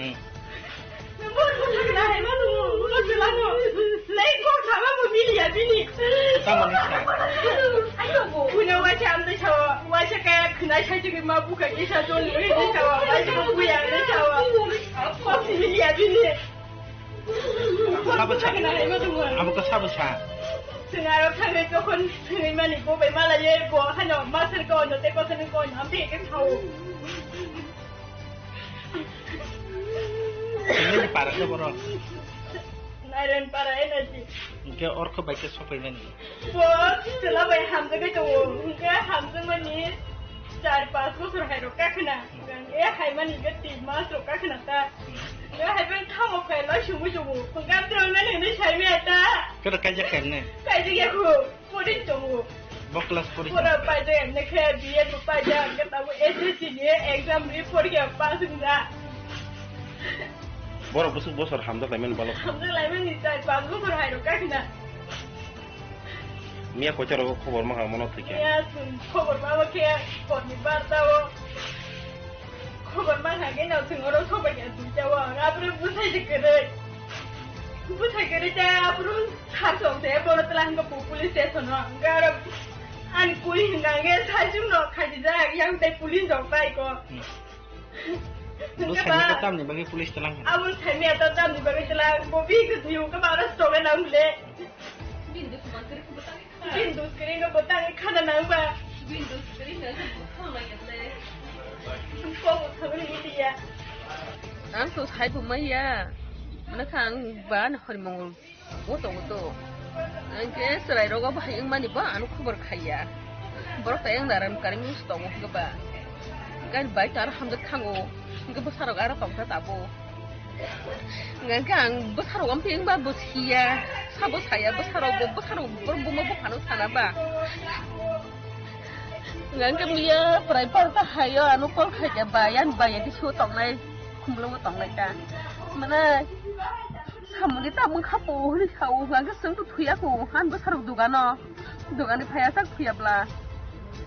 Hmm. Tamoni sa? Ayo, buino waisa amtwi sao, waisa kaya khwnai sai tongwi ma bukha kisa dol nwi twi sao, waisa buya twi sao. Kok simi liya bini. Sabo sa? Abo khe sabo sa? Chwng aro thangwi jokhon thwngwi mani bo bai malaye bo hano masar ko no te ko thani ko no amtwi ke sao. Nini para khe borok? Nairon para energy. Hingke orkho bai khe sopaimani. Bo chwla bai hamjagwi tongo. Hingke hamjakmani char panch bosor hai rok kakhwna. Hingke haimani hingke tin mas rok kakhwna ta. Hingke haibai thamo khe lai sumui tongo. Hingke amtwi nani hwnwi saimaya ta. Kero kaijak kemne? Kaijak ya kho. Pori tongo. Bo class pori. Pora paijak, hingke B Ed bo paijak, hingke tabuk S S C ni exam ri porikha pass wngya. Borok bwswk bosor hamjak laimani balok. Hamjak laimani char panch bosor hai rok kakhwna. Miya kocha rogo khobor mangha mono thwikhe. Miya chwng khobor mama khe horni barta o. Khobor mangha khe no chwng oro sobai khe duita o. Abro bwsai se kwrwi. Bwsai kwrwi ta abro sar song se bono twlang khe police station o. Hingke aro ani kuri hingka hingke saichung no khaijijak yang tei police rok bai ko. Hmm. Hingke Bo saimya ba ta tamni bagwi police twlang kha? Abo saimya ta tamni bagwi twlang bo bihik se thwiyo hingke ba aro stoke nang le. Bini dus kwrwi no bo tangwi khana nang ba. Bini dus kwrwi no bo khana nang le. Kok bo thangwi muti ya. Ang to sai bo maya. Nokha ang ba na hori mongol. Bo tongo to. Hingke chwrai rogo bahai wngmani bo ano khobor khaiya. Borok tai ang naran kari mus tongo hingke ba. Hingke ani bai to aro hamjak thango. Hingke bwsarok aro tongkha tabuk. Hingke ang bwsarok amphi wngba bo siya. Sabo saya bwsarok bo bwsarok borok buma buphano sana ba. Hingke miya prai parta hayo ano call khaikha ba yan bai ya bisingo tongnai. Khumulungo tongnai ta. Mana. Samungni tabung kha po hwnwi sao, hwnkha khe chwng to thwiya kho, ani bwsarok dogano, dogani phaiya sak thwiya bla.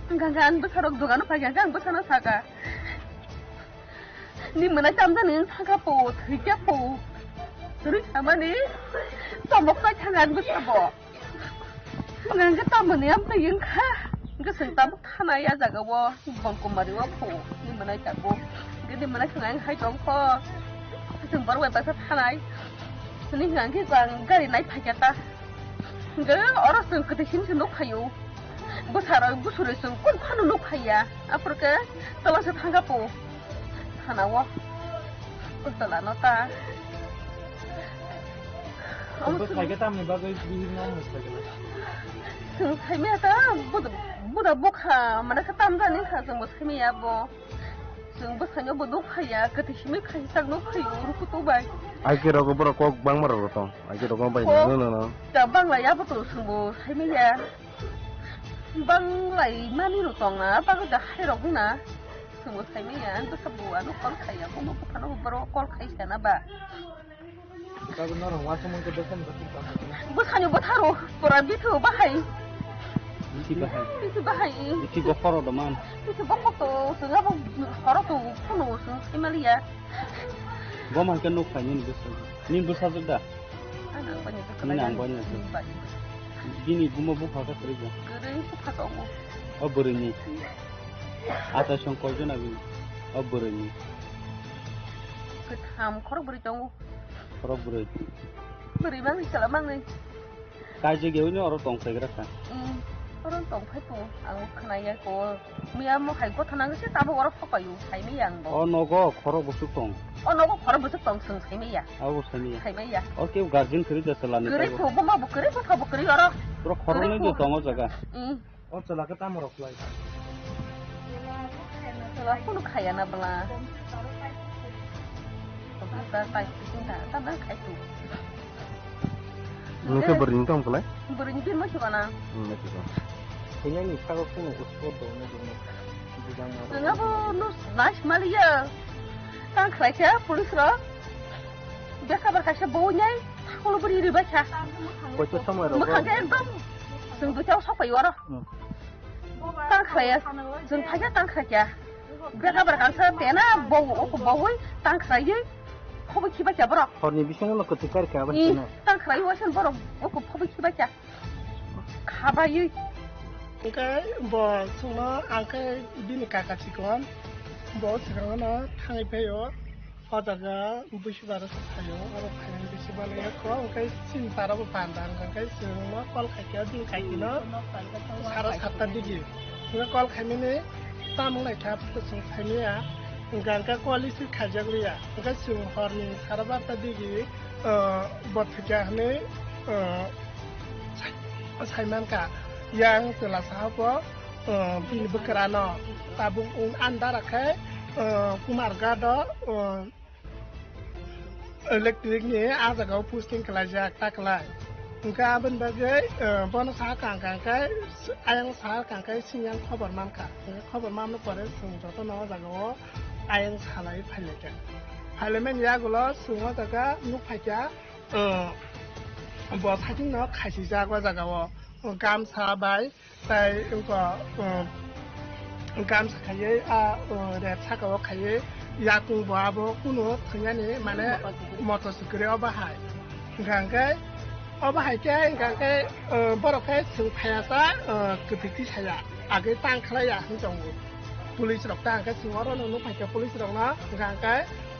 Hwnkha khe ani bwsarok dogano phaikha khe ang bwsano saka, "Ni mwnai tamjani wng thangkha po, thwikha po." Rwi samani tomok kai thang ang bwsa bo. Nang ke tamoni am twi wng kha. Hwnkhe chwng tabuk thana ya jaga o Bongkumari o phu. Ni mwnai tabuk. Hwnkhe ni mwnai khwna ang hai tong kho. Chwng borok bai baksa thanai. Hwnwi hwnkhe ang gari nai phai kha ta. Hwnkhe oro chwng kwthwi simi se nuk phaio. Bwsarok bwswrwi chwng kun phano nuk phaiya. Aphuru khe tola se thang kha phu. Thana o. Tola no ta. Omo Bwsai khe tamni bagwi bihik no mwnwi phai kha? Chwng saimaya ta, buda, buda bukha, mane khe tam jani kha, chwngbo saimaya bo. Chwng bwsaino bo nuk phaiya, kwthwi simi khaisa nuk phaio, rukutu bai. Aike rogo borok kok bangma rok tong, aike rogo bai Kok no, no, no. Ta bangla ya bo to chwngbo saimaya. Banglai mani rok tong na, bagwi da hai rok na. Chwngbo saimaya, ang bwsa bo ano call khaiya, bo bo phano borok call khai sana ba. Tabuk norok uansukmung khe bwsani bwswk tongkha? Bwsani bwtharo pura bithu bahai. Bithi bahai. Bithi bahai. Bithi bokhoro doman. Bithi bokhok to, chwng abo horo to phano chwng saimaliya. Bo man khe nuk phai nini bwsajwk. Nini bwsajwk da? Ano ang bani Nini ang bani. Bini buma bupha khe kwrwi bo. Kwrwi bupha tongo. O bwrwini. Acha song koi jona bini. O bwrwini. Kwtham khorok bwrwi tongo. Khorok bwrwi. Bwrwi mangwi chwla mangwi. Kaijak yaui no oro tong phaigra kha. Mm, oro tong phai tongo. Ang khwnaya ko. Miya mo hai gotha nang se tabuk oro phok paio. Saimaya ang bo. O nogo khorok bwswk tong. O nogo khorok bwswk tong chwng saimaya. Abo saimaya. Saimaya. O kebo guardian kwrwi da chwla ni Kwrwi tabuk. Phu bo ma bo kwrwi bo pha bo kwrwi oro. Pura khorok Kwrwi nai phu. Tong o jaga. Mm. O chwla khe tamo rok khlai? Chwla phunu khaya na bwla. Computer type sing da, ta nang khai tu. Nung khe bwrwini tong khlai? Bwrwini bin mo chibana. Hmm, mo chibana. Khainani sago phunu usko do ne do ne. Bujang ma. Nang abo nus nais maliya. Tang khlai khe police rok. Beka bar kaisa bo nyai. Khulu bwrwi ribai kha. Koito somoi rok. Mwkhang khe ekdom. Chwng duitao sok pai oro. Hmm. Tang khlaiya, chwng phaikha tang khlaikha. Beka bar kangsa tena bau, oko baui tang khlaiwi khobo khibai kha borok. Horni bisingo no kwthwi kar kha abo. Ih, tena. Tang khlaiwi waisa borok oko khobo khibai kha. Khabaiwi. Hwnkhe bo chwngno ang khe bini kaka chikon, bo swkangno thangwi phaio. O jaga busi bara se phaio, oro phainani bisi bana ya kho, hwnkhe chini para bo panda, hwnkhe chwngno call khaikhe, bini kaikino sara satta digi. Hwnkhe call khaimani tamung naikha, chwng saimaya, hwnkhe hwnkhe call receive khaijak liya. Hwnkhe chwng horni sara barta digi, ah, bo thwikha hwnwi, ah, sai-, saimankha. Yang chwla saha bo, ah, bini bwkrano tabuk andar khe, ah, Kumar Gado, ah, Electric ni ah jaga o posting khlaijak ta khlai. Hwnkhe aboni bagwi, eh, bono sa kang kang khe, ayang sa kang khe sini ang khobor mankha. Hwnkhe khobor manna pore chwng jotono o jaga o ayang salai phailaikha. Phailaimani yagulo chwng o jaga nuk phaikha, eh, bo sakingno khaisijak o jaga o, gamsa bai Tai wngkha, um, gamsa khaiwi a, um, rep saka o khaiwi yakung bo abo kunu thwngyani mane motor swkre obo hai. Hwnkha hwnkhe obo hai khe hwnkha hwnkhe, um, borok khe chwng phaiya sa, um, kwthwi tisaya agwi tang khlaiya hinwi tongo. Police rok ta hwnkhe chwng oro no nuk phaikha police rok no hwnkha hwnkhe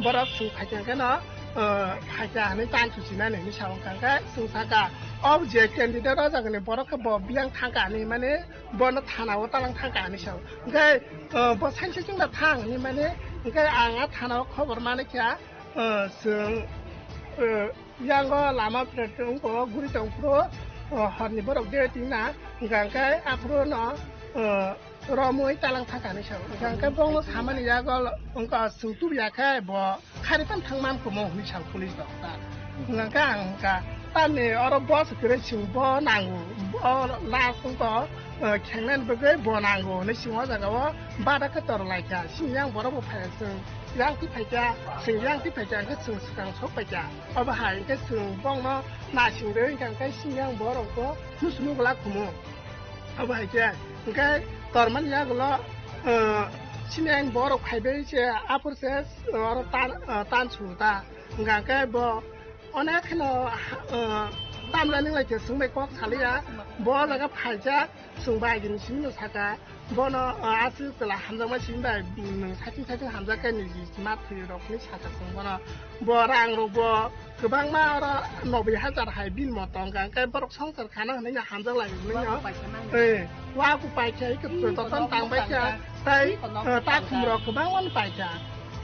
borok chwng phaikha hwnkhe no, ah, phaikha hinwi tang thuchinani hinwi sa wngkha hwnkhe chwng sakha o je candidate o jagani borok khe bo biyang thangkha hinwi mani bono thana o talang thangkha hinwi sa o. Hwnkhe, ah, bo sanse chwngno thang hinwi mani hwnkhe ang a thana o khobor manikha, ah, chwng, ah, yango lama pore wngkha guri tong phuru, ah, horni borok de tingna hwnkha hwnkhe aphuru no, ah, romwi talang thangkha hinwi sa o. Hwnkha hwnkhe bono samani yago wngkha chwng tubuya khe bo khari tang thang man kumo hinwi sa o police rok ta. Hwnkha hwnkhe ang hwnkha tamni oro boss kwrwi chwng bo nango, bo last wngkha, eh, khengnani bagwi bo nango hinwi chwng o jaga o bada khe tor lai kha. Sini yang borok bo phai kha chwng yang twi phai kha, chwng yang twi phai kha hwnkhe chwng swkang sok pai kha. Obo hai hwnkhe chwng bongno nasing rwi hwnkha hwnkhe sini yang borok bo nusu nugula kumo. Abo hai khe, hwnkhe tormani yagulo, eh, sini ang borok phaibai se, aphuru se, eh, oro tan, eh, tan su ta. Hwnkha hwnkhe bo, Onek kheno, ah, tamjani lai khe swngbai kok saliya, bo jaga phaijak, swngbai agini simi no saka, bono, ah, aswk chwla hamjakma simi bai, nwng saichung saichung hamjak khe niji mat thwi rok hinwi saka chwng bono. Bo rang rok bo kwbangma oro noboi hajar hai bini mo tong kha, hwnkhe borok swngchar khana hwnwi hamjak lai hwnwi no. Wa kupai khe. Eh, wa kupai khe, khe jotono tang bai kha, tei, eh, takhum rok kwbangma no pai kha.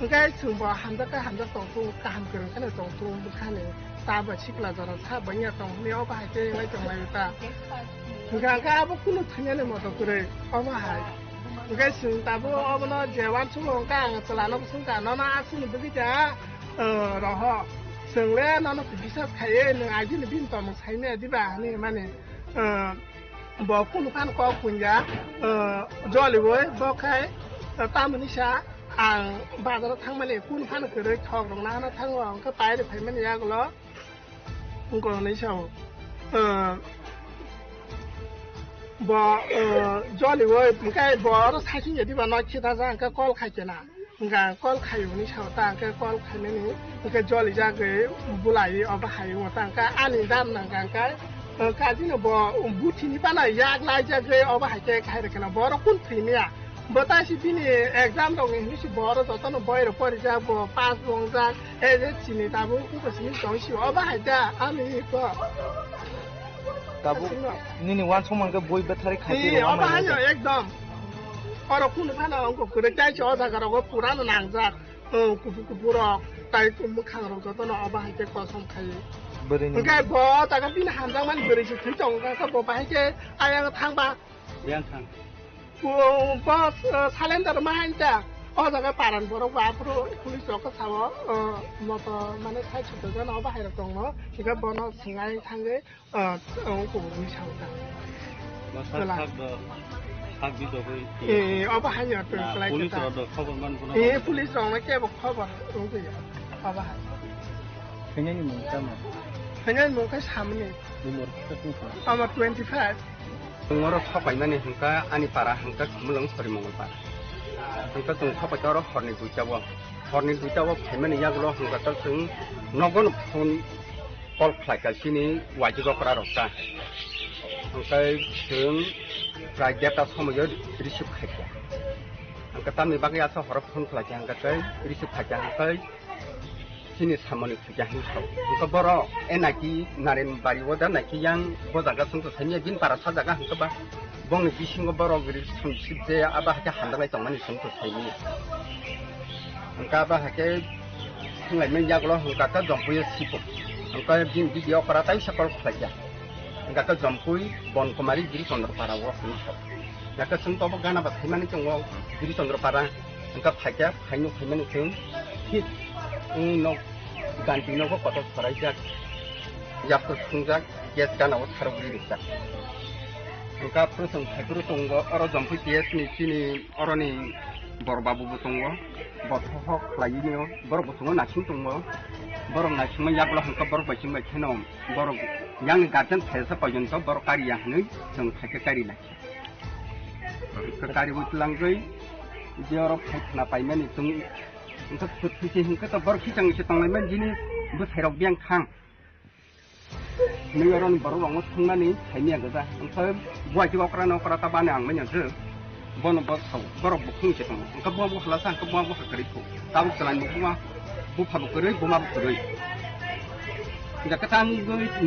Hwnkhe chwngbo hamjak khe hamjak tong thung, kaham kwrwng kheno tong thung bwkhani. Tabo sikla jora sa bwnya tong hwnwi obo hai khe wngwi tong laio ta. Hwnkhe ang khe abo kunu thwinani moto kwrwi obo hai. Hwnkhe chwng tabuk obono je uansukgo hwnkhe ang chwlano bwswng kha, nono aswkni bwgwi da, eh, roho. Chwng le nono bisas khaiwi nwng agini bini tongmung saimaya diba hwnwi mani, eh, Bo kunu phano kok punja, eh, joliui bo khai, eh, tamoni sa ang bazaro thangmani kunu phano kwrwi thok rok nahana thango, hwnkhe pairi phaimani yagulo wngkha hwnwi sao. Eh, bo, eh, joliui hwnkhe bo oro saichung ya diba nok khita ja hwnkhe kol khai kena. Hwnkha kol khaio hwnwi sao, ta hwnkhe kol khainani hwnkhe jolijagwi bulai obo hai wngo, ta hwnkhe ani dam nangkha hwnkhe, eh, kajino bo buthini phano yak laijagwi obo hai khe khai rwkheno, borok kun thwimya? Bo ta si bini exam rok hinwi si borok jotono boi rok porijak, bo pass bo wngjak, eh, je chini tabuk wngkha simi tong si obo hai ta ani ko. Tabuk nini uansukma hwnkhe boi bwtharwi khai twi rw obo haino ekdom. Oro kunu phano wngkha kwrwi, tei se o jaga rogo purano nangjak. Oh, kuphur kuphur rok, tai mwkhang rok jotono obo hai khe kosom khai. Bwrwini hwnkhe bo jaga bini hamjakmani bwrwi se thwi tongo, khe bo bahai khe ayang thangba. Yang thang. Bo, bo, eh, salendar ma hain ta. O jaga paran borok bo aphuru police rok khe sao, eh, moto mane sai suto jana obo hai rok tongo. Hwnkhe bono swngai thangwi, eh, ang kubuni sao ta. Bo sak Wala. Sak do, sak di do bai. Eh, obo hai ya, na, twlang kwlai police khe ta. Rok do khobor man bono. Eh, police rok no kebo khobor rwgwi ya. Obo hai. Khainani mung tamo? Khainani mung khe samni. Umor khe tong kha? Ama twenty five. Chwng oro sopaimani hwnkha ani para hwnkha Khumulwng Sori Mongol para. Hwnkha chwng sopaikha oro horni duita o. Horni duita o phaimani yagulo hwnkha ta chwng nogo no phone call khlaikha chini waitwi gokra rok ta. Hwnkhe chwng prai deta somoio receive khaikha. Hwnkha tamni bagwi asa horo phone khlaikha hwnkha tei receive khaikha hwnkhe chini samani thwikha hinwi sao. Hwnkhe borok e naiki Narenbari o da naiki yang bo jaga chwng to saimya bini para sa jaga hwnkhe ba bongni bisingo borok ri song sip je abo hakhe hamjaknai tongmani chwng to saimya. Hwnkhe abo hakhe thanglaimani yagulo hwnkha khe Jompuio sipo. Hwnkhe bini video okra taisa call khlaikha. Hwnkha khe Jompui Bonkumari Giri Chandra para o hwnwi sao. Hwnkha khe chwng to bo gana ba saimani tongo Giri Chandra para. Hwnkha phaikha, phaino phaimani chwng thik wngwi nok ganti nogo kotor soraijak, yapri phungjak, gas gana o sarogwi rijak. Hwnkha phuru chwng phaiphuru tongo, oro Jompui P S ni chini oroni bor babu bo tongo, bo thok khlaiwi nw, borok bo chwngno naising tongo, borok naisingma yagulo hwnkha borok bai chwng bai kheno borok yang guardian phaisa porjonto borok kariya hwnwi chwng phaikha kari lai. Kari bo twlangwi je oro phai khna paimani chwng wngkha, thwi se hwnkhe to borok khichang se tonglaimani jini bwsairok biyang thang. Nwi oro ni borok rokno thungnani saimya gwja. Wngkha buai khe okra na okra ta bani ang manya je. Bono bo sao, borok bo khung se tongo. Wngkha bo bo hala sa, wngkha bo bo kwrwi kho. Tabuk chwlai bo buma, bupha bo kwrwi, buma bo kwrwi. Hwnkha khe tang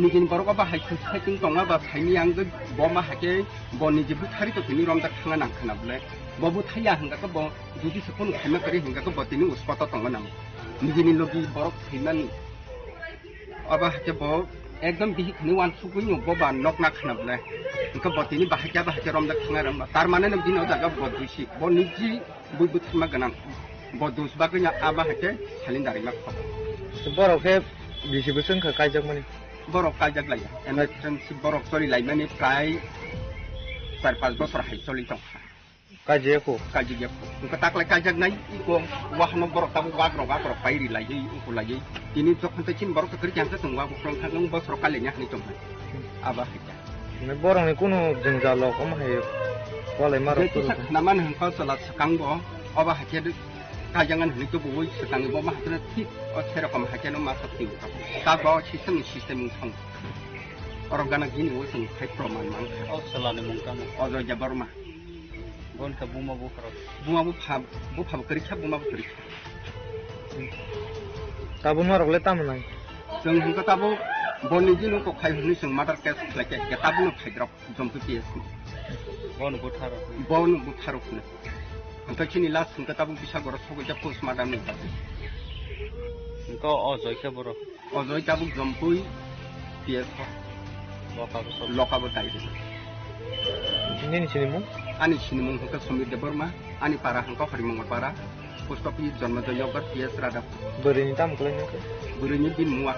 nijini borok ba hai khe saichung tongma ba saimya ang bo ma hakhe bo niji buthari to tini romjak thangna nang khna bwle. Bo buthai ya hwnkha khe bo jodi se phone khaima kwrwi hwnkha khe bo tini uspata tongma nang. Nijini logi borok thwimani. Obo hakhe bo ekdom bihik hwnwi uansukgwi nukgo ba nokna khna bwle. Hwnkhe bo tini bahai khe bahai khe romjak thangna rwngba. Tar mane no bini o jaga bo duisi. Bo niji bui bwtharma gwnang. Bo dus bagwi no abo hakhe salin darimma kho. Borok khe bisi bwswk wngkha kaijakmani? Borok kaijak laiya. Emergency borok choli laimani prai char panch bosor hai choli tongkha. Kaijak ya kho? Kaijak ya kho. Wngkha taklai kaijak nai, iko wahano borok tabuk wak rok, wak rok pai ri lai, iko lai. Tini jokhon tei chini borok kwrwi khe ang khe chwng wak bukrong thang, wng bosor kali ni hwnwi tong. Abo hai khe. Borok ni kunu jwngjal rok omo hai kwlai ma rok. Kisa khna mani hwnkha chwla swkang bo, obo hai khe Kajangan hwnwi tubuwi swkangwi bo mahaphano thik o serokom haikhe no masa twiwi tabuk. Tabuk o system ni system wng thang. Oro gana gini o chwng khai proman man kha. O chwla ni mung tamo? Ajoy Debbarma. Bon kha buma bupharok. Buma bupha, bupha bo kwrwi kha, buma bo kwrwi kha. Tabuk norok le tamo nai? Chwng hwnkhe tabuk boni gini kok khai hwnwi chwng murder case khlai khe, khe tabuk no phaidrop. Jompu P S ni. Bono butharok. Bono butharok hwnwi. Hwnkhe chini last hwnkhe tabuk bisa goro sogwi jak postmortem ni bagwi. Hwnkhe o Joy khe borok. O Joy tabuk Jompui P S o. Loka bo sok. Loka bo dai rwdi. Nini sinimung? Ani sinimung hwnkhe Sumit Debbarma, ani para hwnkhe Horimangal para. Post office Jonmojoy Yogurt P S Radha. Bwrwini tamo khlai nang khe? Bwrwini din mua.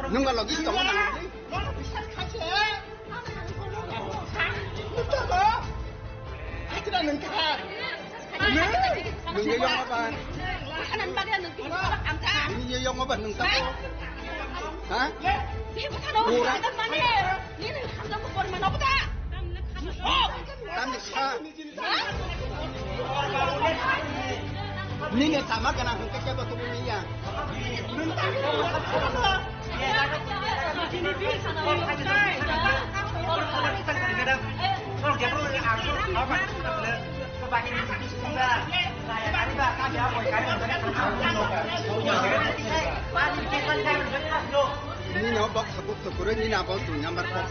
Nung kalau gitu, mana? Nung ye yong apa? Nung ye yong apa nung tamo? Ha? Kurang. Tang sa. Nini sama kana hingke kebo tubu niya. Nini o box box to kuro nini abo tu nyambar box.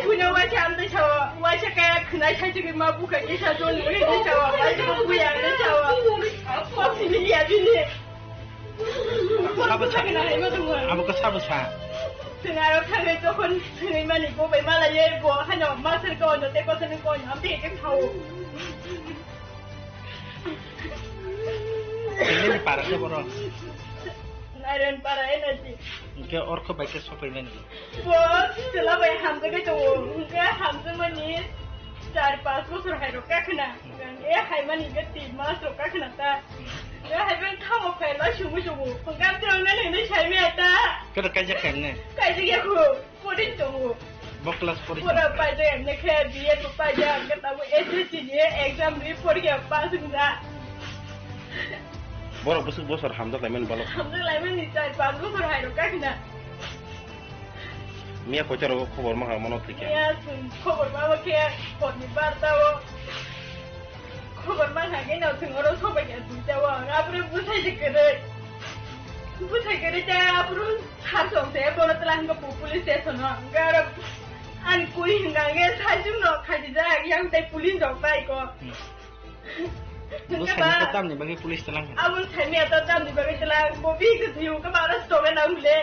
Buino waisa amtwi sao, waisa kaya khwnai sai chikima bukha kisa joni ri ni sao, waisa buya ni sao. Kosi miliya bini. Sabo sa. Abo ka sabo sa. Chwng aro thangwi jokhon thwngwi mani bo bai malaye bo hano master ko no te kosa ni ko no amtwi ke sao. Nini para khe borok? Nairon para energy. Hingke orkho bai khe sophaimani. Bo chwla bai hamjagwi tongo. Hingke hamjakmani char panch bosor hai rok kakhwna. E haimani hingke tin mas rok kakhwna ta. E haibai thamo phaila sumui tongo. Hingke amtwrwng nani hinwi saimaya ta. Kero kaijak khaimne? Kaijak yakho. Pori tongo. Bo class pori. Pura paijak, M A khe B Ed bo paijak, hingke tabuk S S C ni exam ri porikha pass wngya. Borok bwswk bosor hamjak laimani balok. Hamjak laimani char panch bosor hai rok kakhwna. Miya koita rogo khobor ma hamano thikya. Miya chwng khobor ma khe hor ni barta o. Khobor ma kha khe no chwng oro sobai khe duita o. Abro bwsai se kwrwi. Bwsai kwrwi ta abro Sar song se bono tla hingke po police station o hingke aro ani kuri hingka hingke sajung no khaijijak yang tei police rok bai ko. Hmm. Hingke Bwsai ba ni tamni bagwi police tlang hwn. Aboni saimaya to tamni bagwi tlang bo bihik se thwiyo hingke ba aro stoke nang le.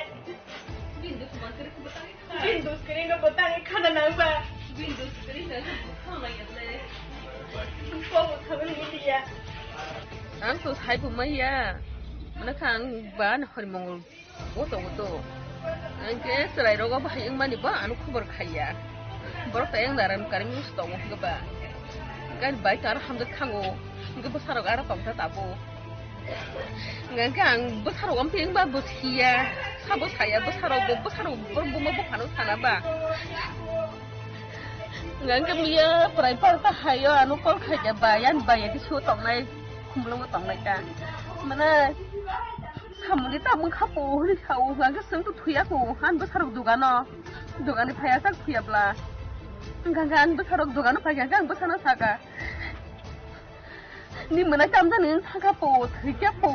Bini dos kwrwi no bo tangwi khana nang ba. Bo bo khamani media. Ang to sai bo maya. Mane kha ang ba na hori mongol. O tongo to. Hingke chwrai rogo bahai wngmani bo ano khobor khaiya. Borok to ayang naran kari musu tongo hingke ba. Gani bai tara hamjak thango. Hingke bwsarok aro tongsa tabo. Hingke ang bwsarok amtwi wngba bo siya. Sabo saya bwsarok bo bwsarok borok buma buphano sana ba. Hingke miya prai palta hayo ano call khaija ba yan ba ya kisu tongnai. Khumlungo tongnai ta. Mana Samungni tamung kha po hwnwi sao, hwnkha khe chwng to thwiya kho, ani bwsarok dogano, dogani phaiya sak thwiya bla. Hwnkha khe ani bwsarok dogano phai kha khe ang bwsano saka, "Ni mwnai tamjani wng thangkha po, thwikha po,"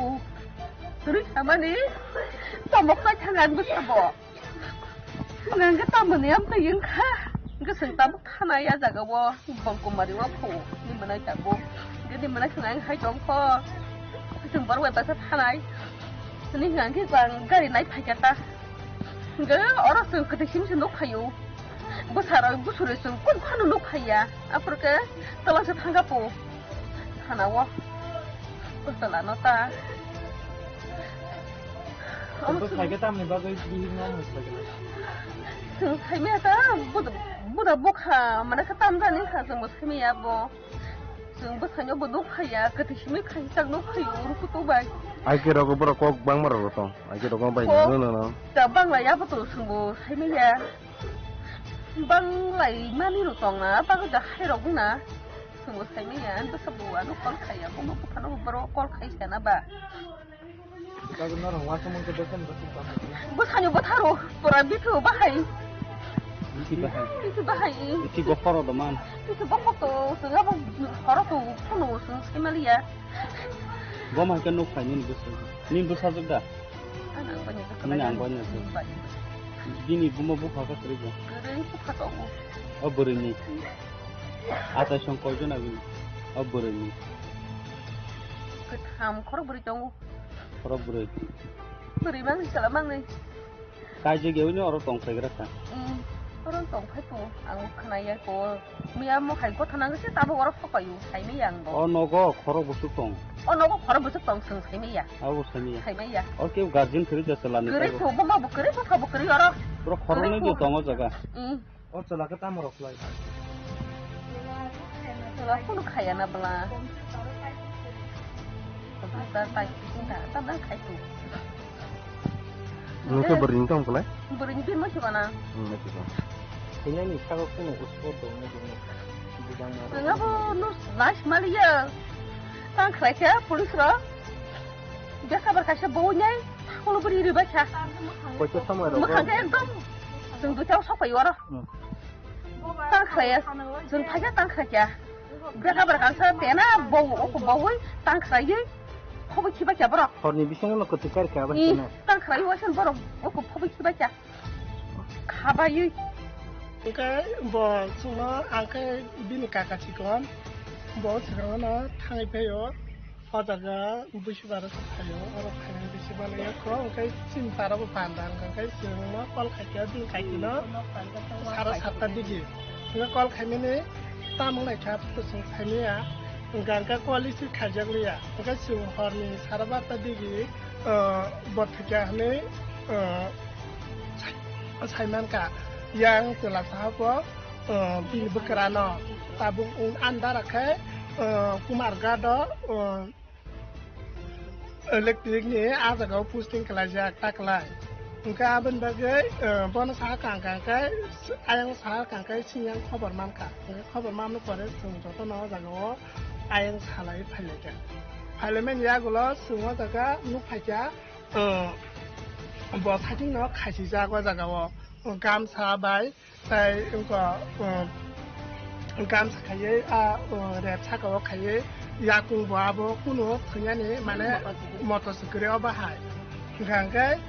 hwnwi samani tomok chai thang ani bwsabo. Hwnkha khe tamoni amtwi wngkha, hwnkhe chwng tabuk thanai a jagao, Bongkumari o phu, ni mwnai tabuk. Hwnkhe ni mwnai khwna wng hai tongkho, chwng borok bai baksa thanai. Hwnwi hwnkha khe ang gari nai phaikha ta. Hwnkhe oro chwng kwthwi simi se nuk phaio. Bwsarok, bwsarok chwng kun phano nuk phaiya. Aphuru khe twlangsa thangkha po thanao. Kwtwlano ta. Omo bwsai khe tamni bagwi bihikno omo swlaijaknai? Chwng saimaya ta, buda, buda bukha, mane khe tamjani kha, chwngbo saimaya bo. Chwng bwsaino bo nukphaiya, kwthwi simi khaijak nukphaio, rukutu bai. Ai khe rogo borok kok bangma rok tong, ai khe rogo bai Kok no, no, no. Ta bangla ya bo to chwngbo saimaya. Banglai mani rok tong na, bagwi da hai rok na. Chwngbo saimaya, bwsa bo ano call khaiya, bo no buphano bo borok call khai sana ba. Bagwi norok uasamung khe bwsani bwswk tongkha? Bwsani bwtharo, pura bithu bahai. Biti bahai. Biti bahai. Biti bokhoro doman. Biti bokhor to, chwng abo horo to, phunuk chwng saimaliya. Bo mai khe nuk phai nini bwswk. Nini bwsajwk da? Ano ang bani bwswk. Nini ang bani bwswk. Bini buma bupha khe kwrwi bo? Kwrwi bupha tongo. O bwrwini. Achai song koijon agini? O bwrwini. Kwtham khorok bwrwi tongo. Khorok bwrwi. Bwrwi bangni chwla mangnwi. Kaijak yaui no oro tong phaigra kha. Mm, oro tong phai tongo. Ang khwnaya ko. Miya mo hai gotha nang se tabuk oro phok paio. Saimaya ang bo. O nogo khorok bwswk tong. O nogo khorok bwswk tong chwng saimaya. Abo saimaya. Saimaya. O kebo guardian kwrwi ja chwla ni Kwrwi taibo. Bo ma bo kwrwi bo kha bo kwrwi oro. Bro khorok nai Kwrwi bo bo. Tongo jaga. Mm. O chwla khe tamo rw khlai? Chwla phunu khaya na bwla. Computer type khe ta, ta na khai tu. Nung khe bwrwi ni tong khlai? Bwrwi ni bini masi bana. Hmm, masi bana. Thinani sago phunu uspor dong ne dong ne. Bujang ma. Chwla bo no last maliya. Tang khlai khe police rok. Bekabar kaisa bo nai. Kholo bwrwi riba kha. Koito samai rok. Mwkhang khe ekdom. Chwng duitao sok pai oro. Hmm. Tang khlaiya, chwng thaisa tang khlaiya. Bwkha bwrwi kangsa tena bau, oko bauwi tang khlaiwi khobo khiba kya borok. Horni bisingo no kwtwi kar kha bai Ni tena. Tang khlaiwi wasan borok oko khobo khiba kya. Khabaiwi. Hwnkhe bo chwngno ang khe bini kaka chikon, bo swkangno thangwi phaio. O jaga busi bara se phaio, oro phainani bisi balaio kho, hwnkhe chini para bo panda, hwnkhe chwngno call khaikhe, bini kaikino sara satta digi. Hwnkhe call khaimani tamung naikha, to chwng saimaya, hwnkhe hwnkhe call receive khaijak liya. Hwnkhe chwng horni sara barta digi, o, bo thwikha hwnwi, o, sai-, saimankha. Yang chwla saha bo, o, bini bwkrano tabuk wng andar khe, o, Kumar Gado, o, Electric ni ah jaga o posting khlaijak ta kwlai. Hwnkhe aboni bagwi, eh, bono saha kang kang khe, ayang saha kang khe singyang khobor mankha. Hwnkhe khobor mamani pore chwng jotono o jaga o ayang salai phailaikha. Phailaimani yagulo chwng o jaga nukphaikha, eh, bo saitingno khaisijak o jaga o, gamsa bai, Tai wngkha, um, gamsa khaiwi, a, um, rep saka o khaiwi, yakung bo abo kunu thwinani, mane, moto se kwrwi obo hai. Hwnkha hwnkhe,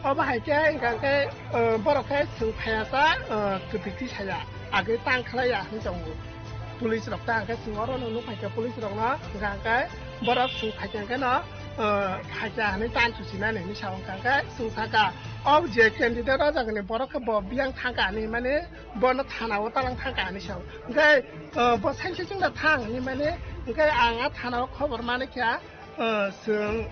obo hai khe, hwnkha hwnkhe, um, borok khe chwng phaiya sa, um, kwtwi tisaya, agwi tang khlaiya hwnwi tongo. Police rok ta hwnkhe chwng oro no nukphai kha, police rok no hwnkha hwnkhe borok chwng phai kha hwnkhe no, uh, phai kha hwnwi tan chuchinani hinwi sa hwnkha hwnkhe chwng saka o je candidate o jaga ni borok khe bo biyang thang kha hinwi mani bono thana o talang thang kha hinwi sa hwnkhe, uh, bo sainsi chwngno thang hinwi mani hwnkhe ang a thana o khobor mani kha, uh, chwng,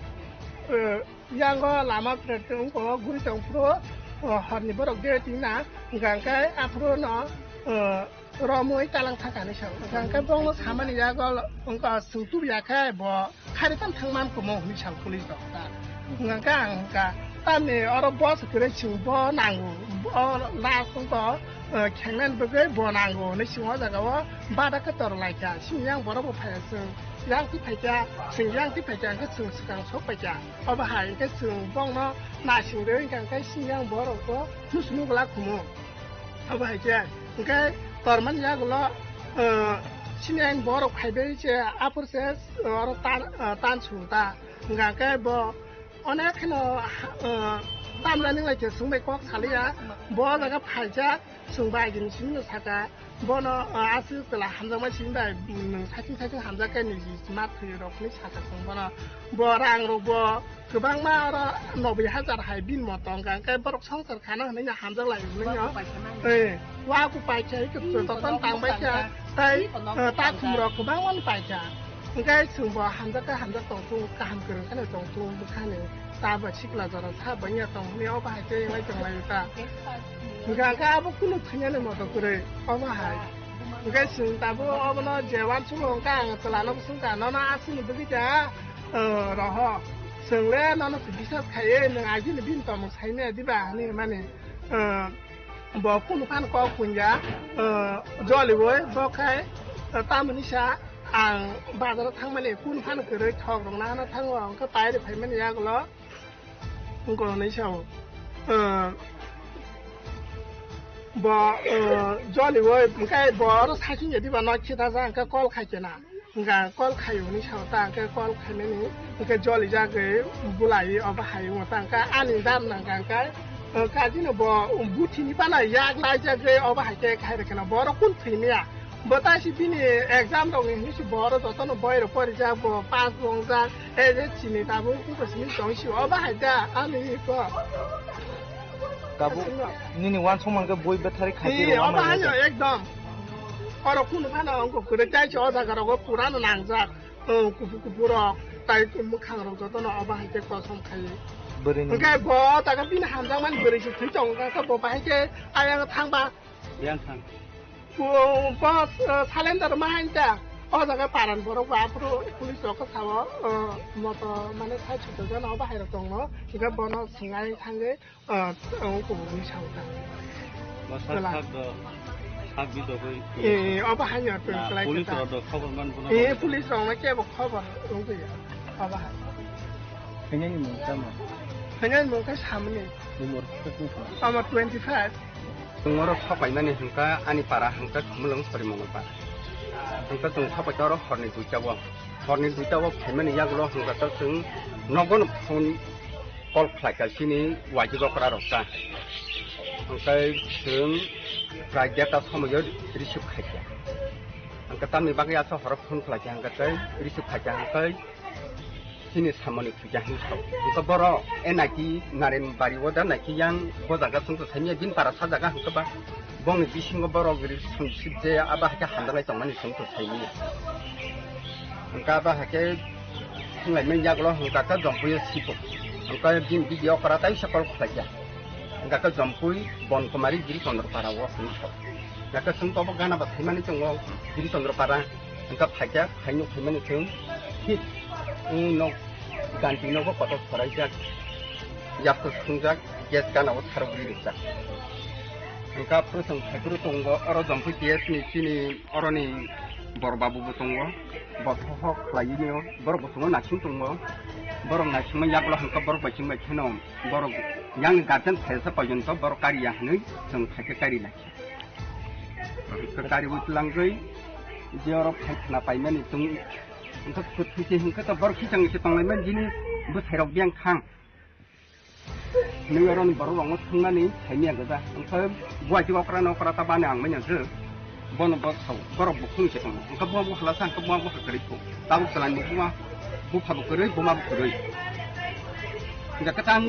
uh, yango lama pret wngkha o guri tong phuru, uh, horni borok de tingna hwnkha hwnkhe aphuru no, uh, romwi talang thangkha hinwi sa. Hwnkha hwnkhe bongno samani yago wngkha chwng tubuya khe bo khari tang thangman kumo hinwi sa police rok ta. Hwnkha hwnkhe ang hwnkha tamni oro bo se kwrwi chwng bo nango, bo last wngkha, eh, khengnani bagwi bo nango hinwi chwng o jaga o bada khe tor lai kha. Simi yang borok bo phaiya chwng yang twi phai kha, chwng yang twi phai kha hwnkhe chwng swkang sok pai kha. Obo hai hwnkhe chwng bongno naising rwi hwnkha hwnkhe simi yang borok bo chusunu glak kumo. Abo hai khe, hwnkhe tormani yagulo, eh, sini ain borok phaibai se, aphuru se, eh, oro tan, eh, tan su ta. Hwnkha khe bo onek kheno, eh, tamjani lai khe swngbai kok saliya. Bo jaga phaijak, swngbai agini simi no saka. Bono, eh, aswk chwla hamjakma simi bai, nwng saichung saichung hamjak khe niji sma thwi rok hinwi saka chwng bono. Bo rang rok bo kwbangma oro noboi hajar hai bini moto wngkha, hwnkhe borok songchar khana hwnwi no hamjak lai hwnwi no. Wa bo paisa nang. Eh, wa bo paisa, iko jotono tang bai kha, tei, eh, takhum rok kwbangma no paikha. Hwnkhe chwng bo hamjak khe hamjak tong thung, kaham kwrwng kheno tong thung bwkhani. Ta bai sikla jora sa bwnya tong hwnwi obo hai khe wnglai tong lai ta. Hwnkhe ang khe abo kunu thwinani moto kwrwi obo hai. Hwnkhe chwng tabuk obono je uansukgo hwnkhe ang chwlano bwswng kha, nono aswkni bwgwi ta, o, roho. Chwng le nono se biswas khaiwi nwng agini bini tongmung saimaya diba hwnwi hwnmani, o, Bo kunu phano kok punja, eh, joliui, bo khai, eh, tamoni sa ang bazaro thangmani, kunu phano kwrwi thok rok nahana thango, hwnkhe pairi phaimani yagulo, wngkha hwnwi sao. Eh, bo, eh, joliui, hwnkhe bo oro saichung ya diba nok khita ja, hwnkhe call khai kena. Hwnkha call khai hwnwi sao ta, hwnkhe call khainani hwnkhe jolijagwi bulai obo hai wngo ta, hwnkhe ani dam nangkha hwnkhe, uh, kajino bo buthini pana yak laijagwi obo hai khe khai rwkheno borok kun thwimya. Bo ta si bini exam rokni hwnwi si borok jotono boi rok porijak, bo pass bo wngjak, A S S C ni tabuk wngkha simi tong si obo hai ta ani ko. Tabuk nini uansukmang khe boi bethari khai twi rw obo hai ekdom. Oro kunu phano wngkha kwrwi tei se o jaga rogo pura no nangjak. O kupu kupu rok tai mwkhang rok jotono obo hai khe kosom khai. Bwrwini hwnkhe bo taka bini hamjakmani bwrwi se thwi tongo khe bo bahai khe ayang thangba. Yang thang. Bo, bo, eh, salendar ma hai ta. O jaga paran borok bo aphuru police rok khe sao, eh, moto mane sai chuto jana obo hai rok tongo. Hwnkhe bono swngwi thangwi Ah, ang kubuni sao ta. Masa Wala. Sak do, sak di do koi. Eh, eh, obo hai ya, na, kelai police kata. Rok do khobor man bono. Eh, police rok na kebo khobor wngkha ya. Obo hai. Kanya ni mung tamo. Kanya ni mung kai samni. Umur kosong kha? Ama twenty five. Chwng oro sopaimani hwnkha ani para hwnkha Khumulwng Sorimano para. Hwnkha chwng sopaikha oro horni duita o. Horni duita o phaimani yagulo hwnkha chwng nogo no phone call khlaikha chini waji bokra rok ta. Hwnkhe chwng prai deta somoio receive khaikha. Hwnkhe tamni bagwi aswk horo phone khlaikha hwnkhe tei receive khaikha hwnkhe chini samani thwikha hinwi sao. Hwnkhe borok N I T Narenbari o da naikhe yang bo jaga chwngkhe saimanya bini para sa jaga hwnkhe ba. Bongni bisingo borok relationship je abo hai khe hamjaknai tongmani chwng tong saimanya. Hwnkhe abo hai khe thanglaimani yagulo hwnkha khe Jompui o sipo. Hwnkhe bini video okra taisa call khlaikha. Hwnkha khe Jompui Bonkumari Giri Chandra para o hwnwi sao. Hwnkha khe chwng tobo gana bo thaimani tongo Giri Chandra para. Hwnkha phaikha, phaino phaimani chwng thik, mm, nok ganti nogo kotor soraijak, yapto thwngjak, gas gana o tharwgwi rwkjak. Hwnkha phuru chwng phaiphuru tongo, oro Jompui P S ni chini oroni bor babu bo tongo, bo sohok khlaiwi nw, borok bo tongo naising tongo, borok naisingma yagulo hwnkha borok bai chwng bai kheno, borok yang guardian phaisa porjonto borok kariya hwnwi chwng phaikha kari lai. Kari bo twlangwi je oro phai khna paimani chwng wngkha kwthwi se hwnkhe to borok khichang se tonglaimani jini bwsai rok biyang thang. Nwi oro ni borok rok no thwngmani saimanya gwja wngkha buai ti okra no okra ta bani ang manya se bono bo sao borok bo khung se tongo wngkha bo bo hala sa wngkha bo bo kwrwi kho tabuk twlang bo buma bupha bo kwrwi buma bo kwrwi. Hingkha kwchang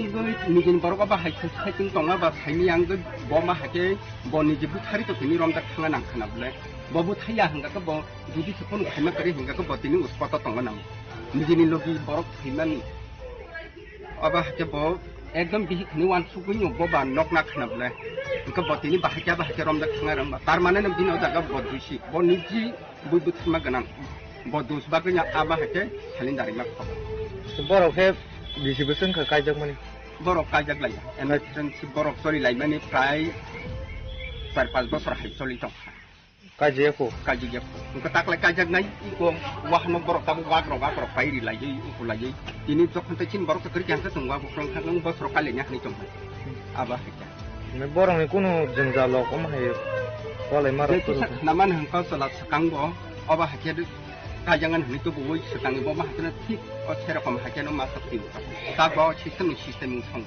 nijini borok o bahai se saichung tongma ba saimanya wngwi bo ma hakhe bo niji bwthari tongtini romjak thangna nang khana bwle. Bo bwthai ya hingkha khe bo jodi se phone khaima kwrwi hingkha khe bo tini uspoto tongma nango. Nijini logi borok thwimani. Abo hakhe bo ekdom bihik hwnwi uansugwi no bo ba nokna khana bwle. Hingkhe bo tini bahai khe bahai khe romjak thangna rwngma. Tar mane no bini o jaga bo duisi. Bo niji bui bwthangma gwnang. Bo dus bagwi no abo hai khe salin darimma kho. Borok khe bisi bwswk wngkha kaijakmani? Borok kaijak laiya. Emergency borok choli laimani prai char panch bosor hai choli tongkha. Kaijak ya kho? Kaijak ya kho. Wngkha taklai kaijak nai iko wahano borok tabuk wakrok wakrok pairi laiwi ukulaiwi. Tini jokhon tei chini borok kwrwi khe hwnkhe chwng wa buphang kha nwng bosor kalinya hwnwi tongkha. Abo hai khe. Borokni kunu jwngjal rok omo hai walai ma rok. Kisa khna mani hwnkha chwla swkang bo obo hai khe kaijaknani hwnwi tubuwi swkangni bo ma hai kheno thik o serokom hai kheno ma sok twi. Ta bo system ni system wng song.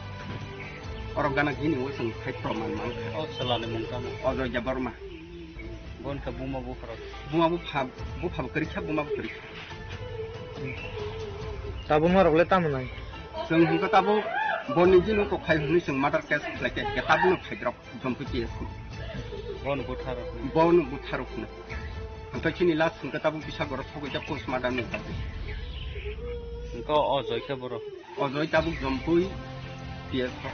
Oro gana gini o chwng khai proman mankha. O chwlani mung tamo? Ojoy Debbarma. Bon khe buma bupharok. Buma bupha, bupha bo kwrwi kha, buma bo kwrwi kha. Tabuk norok le tamo nai? Chwng hwnkhe tabuk boni jino kok khai hwnwi chwng murder case khlai khe, khe tabukno phaidrok Jompui P S ni. Bon butharok. Bon butharok hwnwi. Hwnkhe chini last hwnkhe tabuk bisa gorok thogwi khe postmortem ni bagwi. Hwnkhe o Joy khe borok? O Joy tabuk Jompui P S o.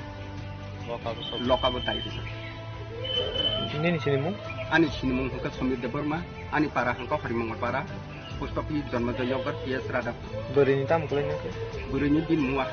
Loka bo sok. Loka bo tai rwjak. Nini sinimung? Ani sinimung hwnkhe Samir Debbarma, ani para hwnkhe Harimongol para, post office Jonmojoy Nagar, P S Radhapur. Bwrwini tamo kwlainai khe? Bwrwini din mua.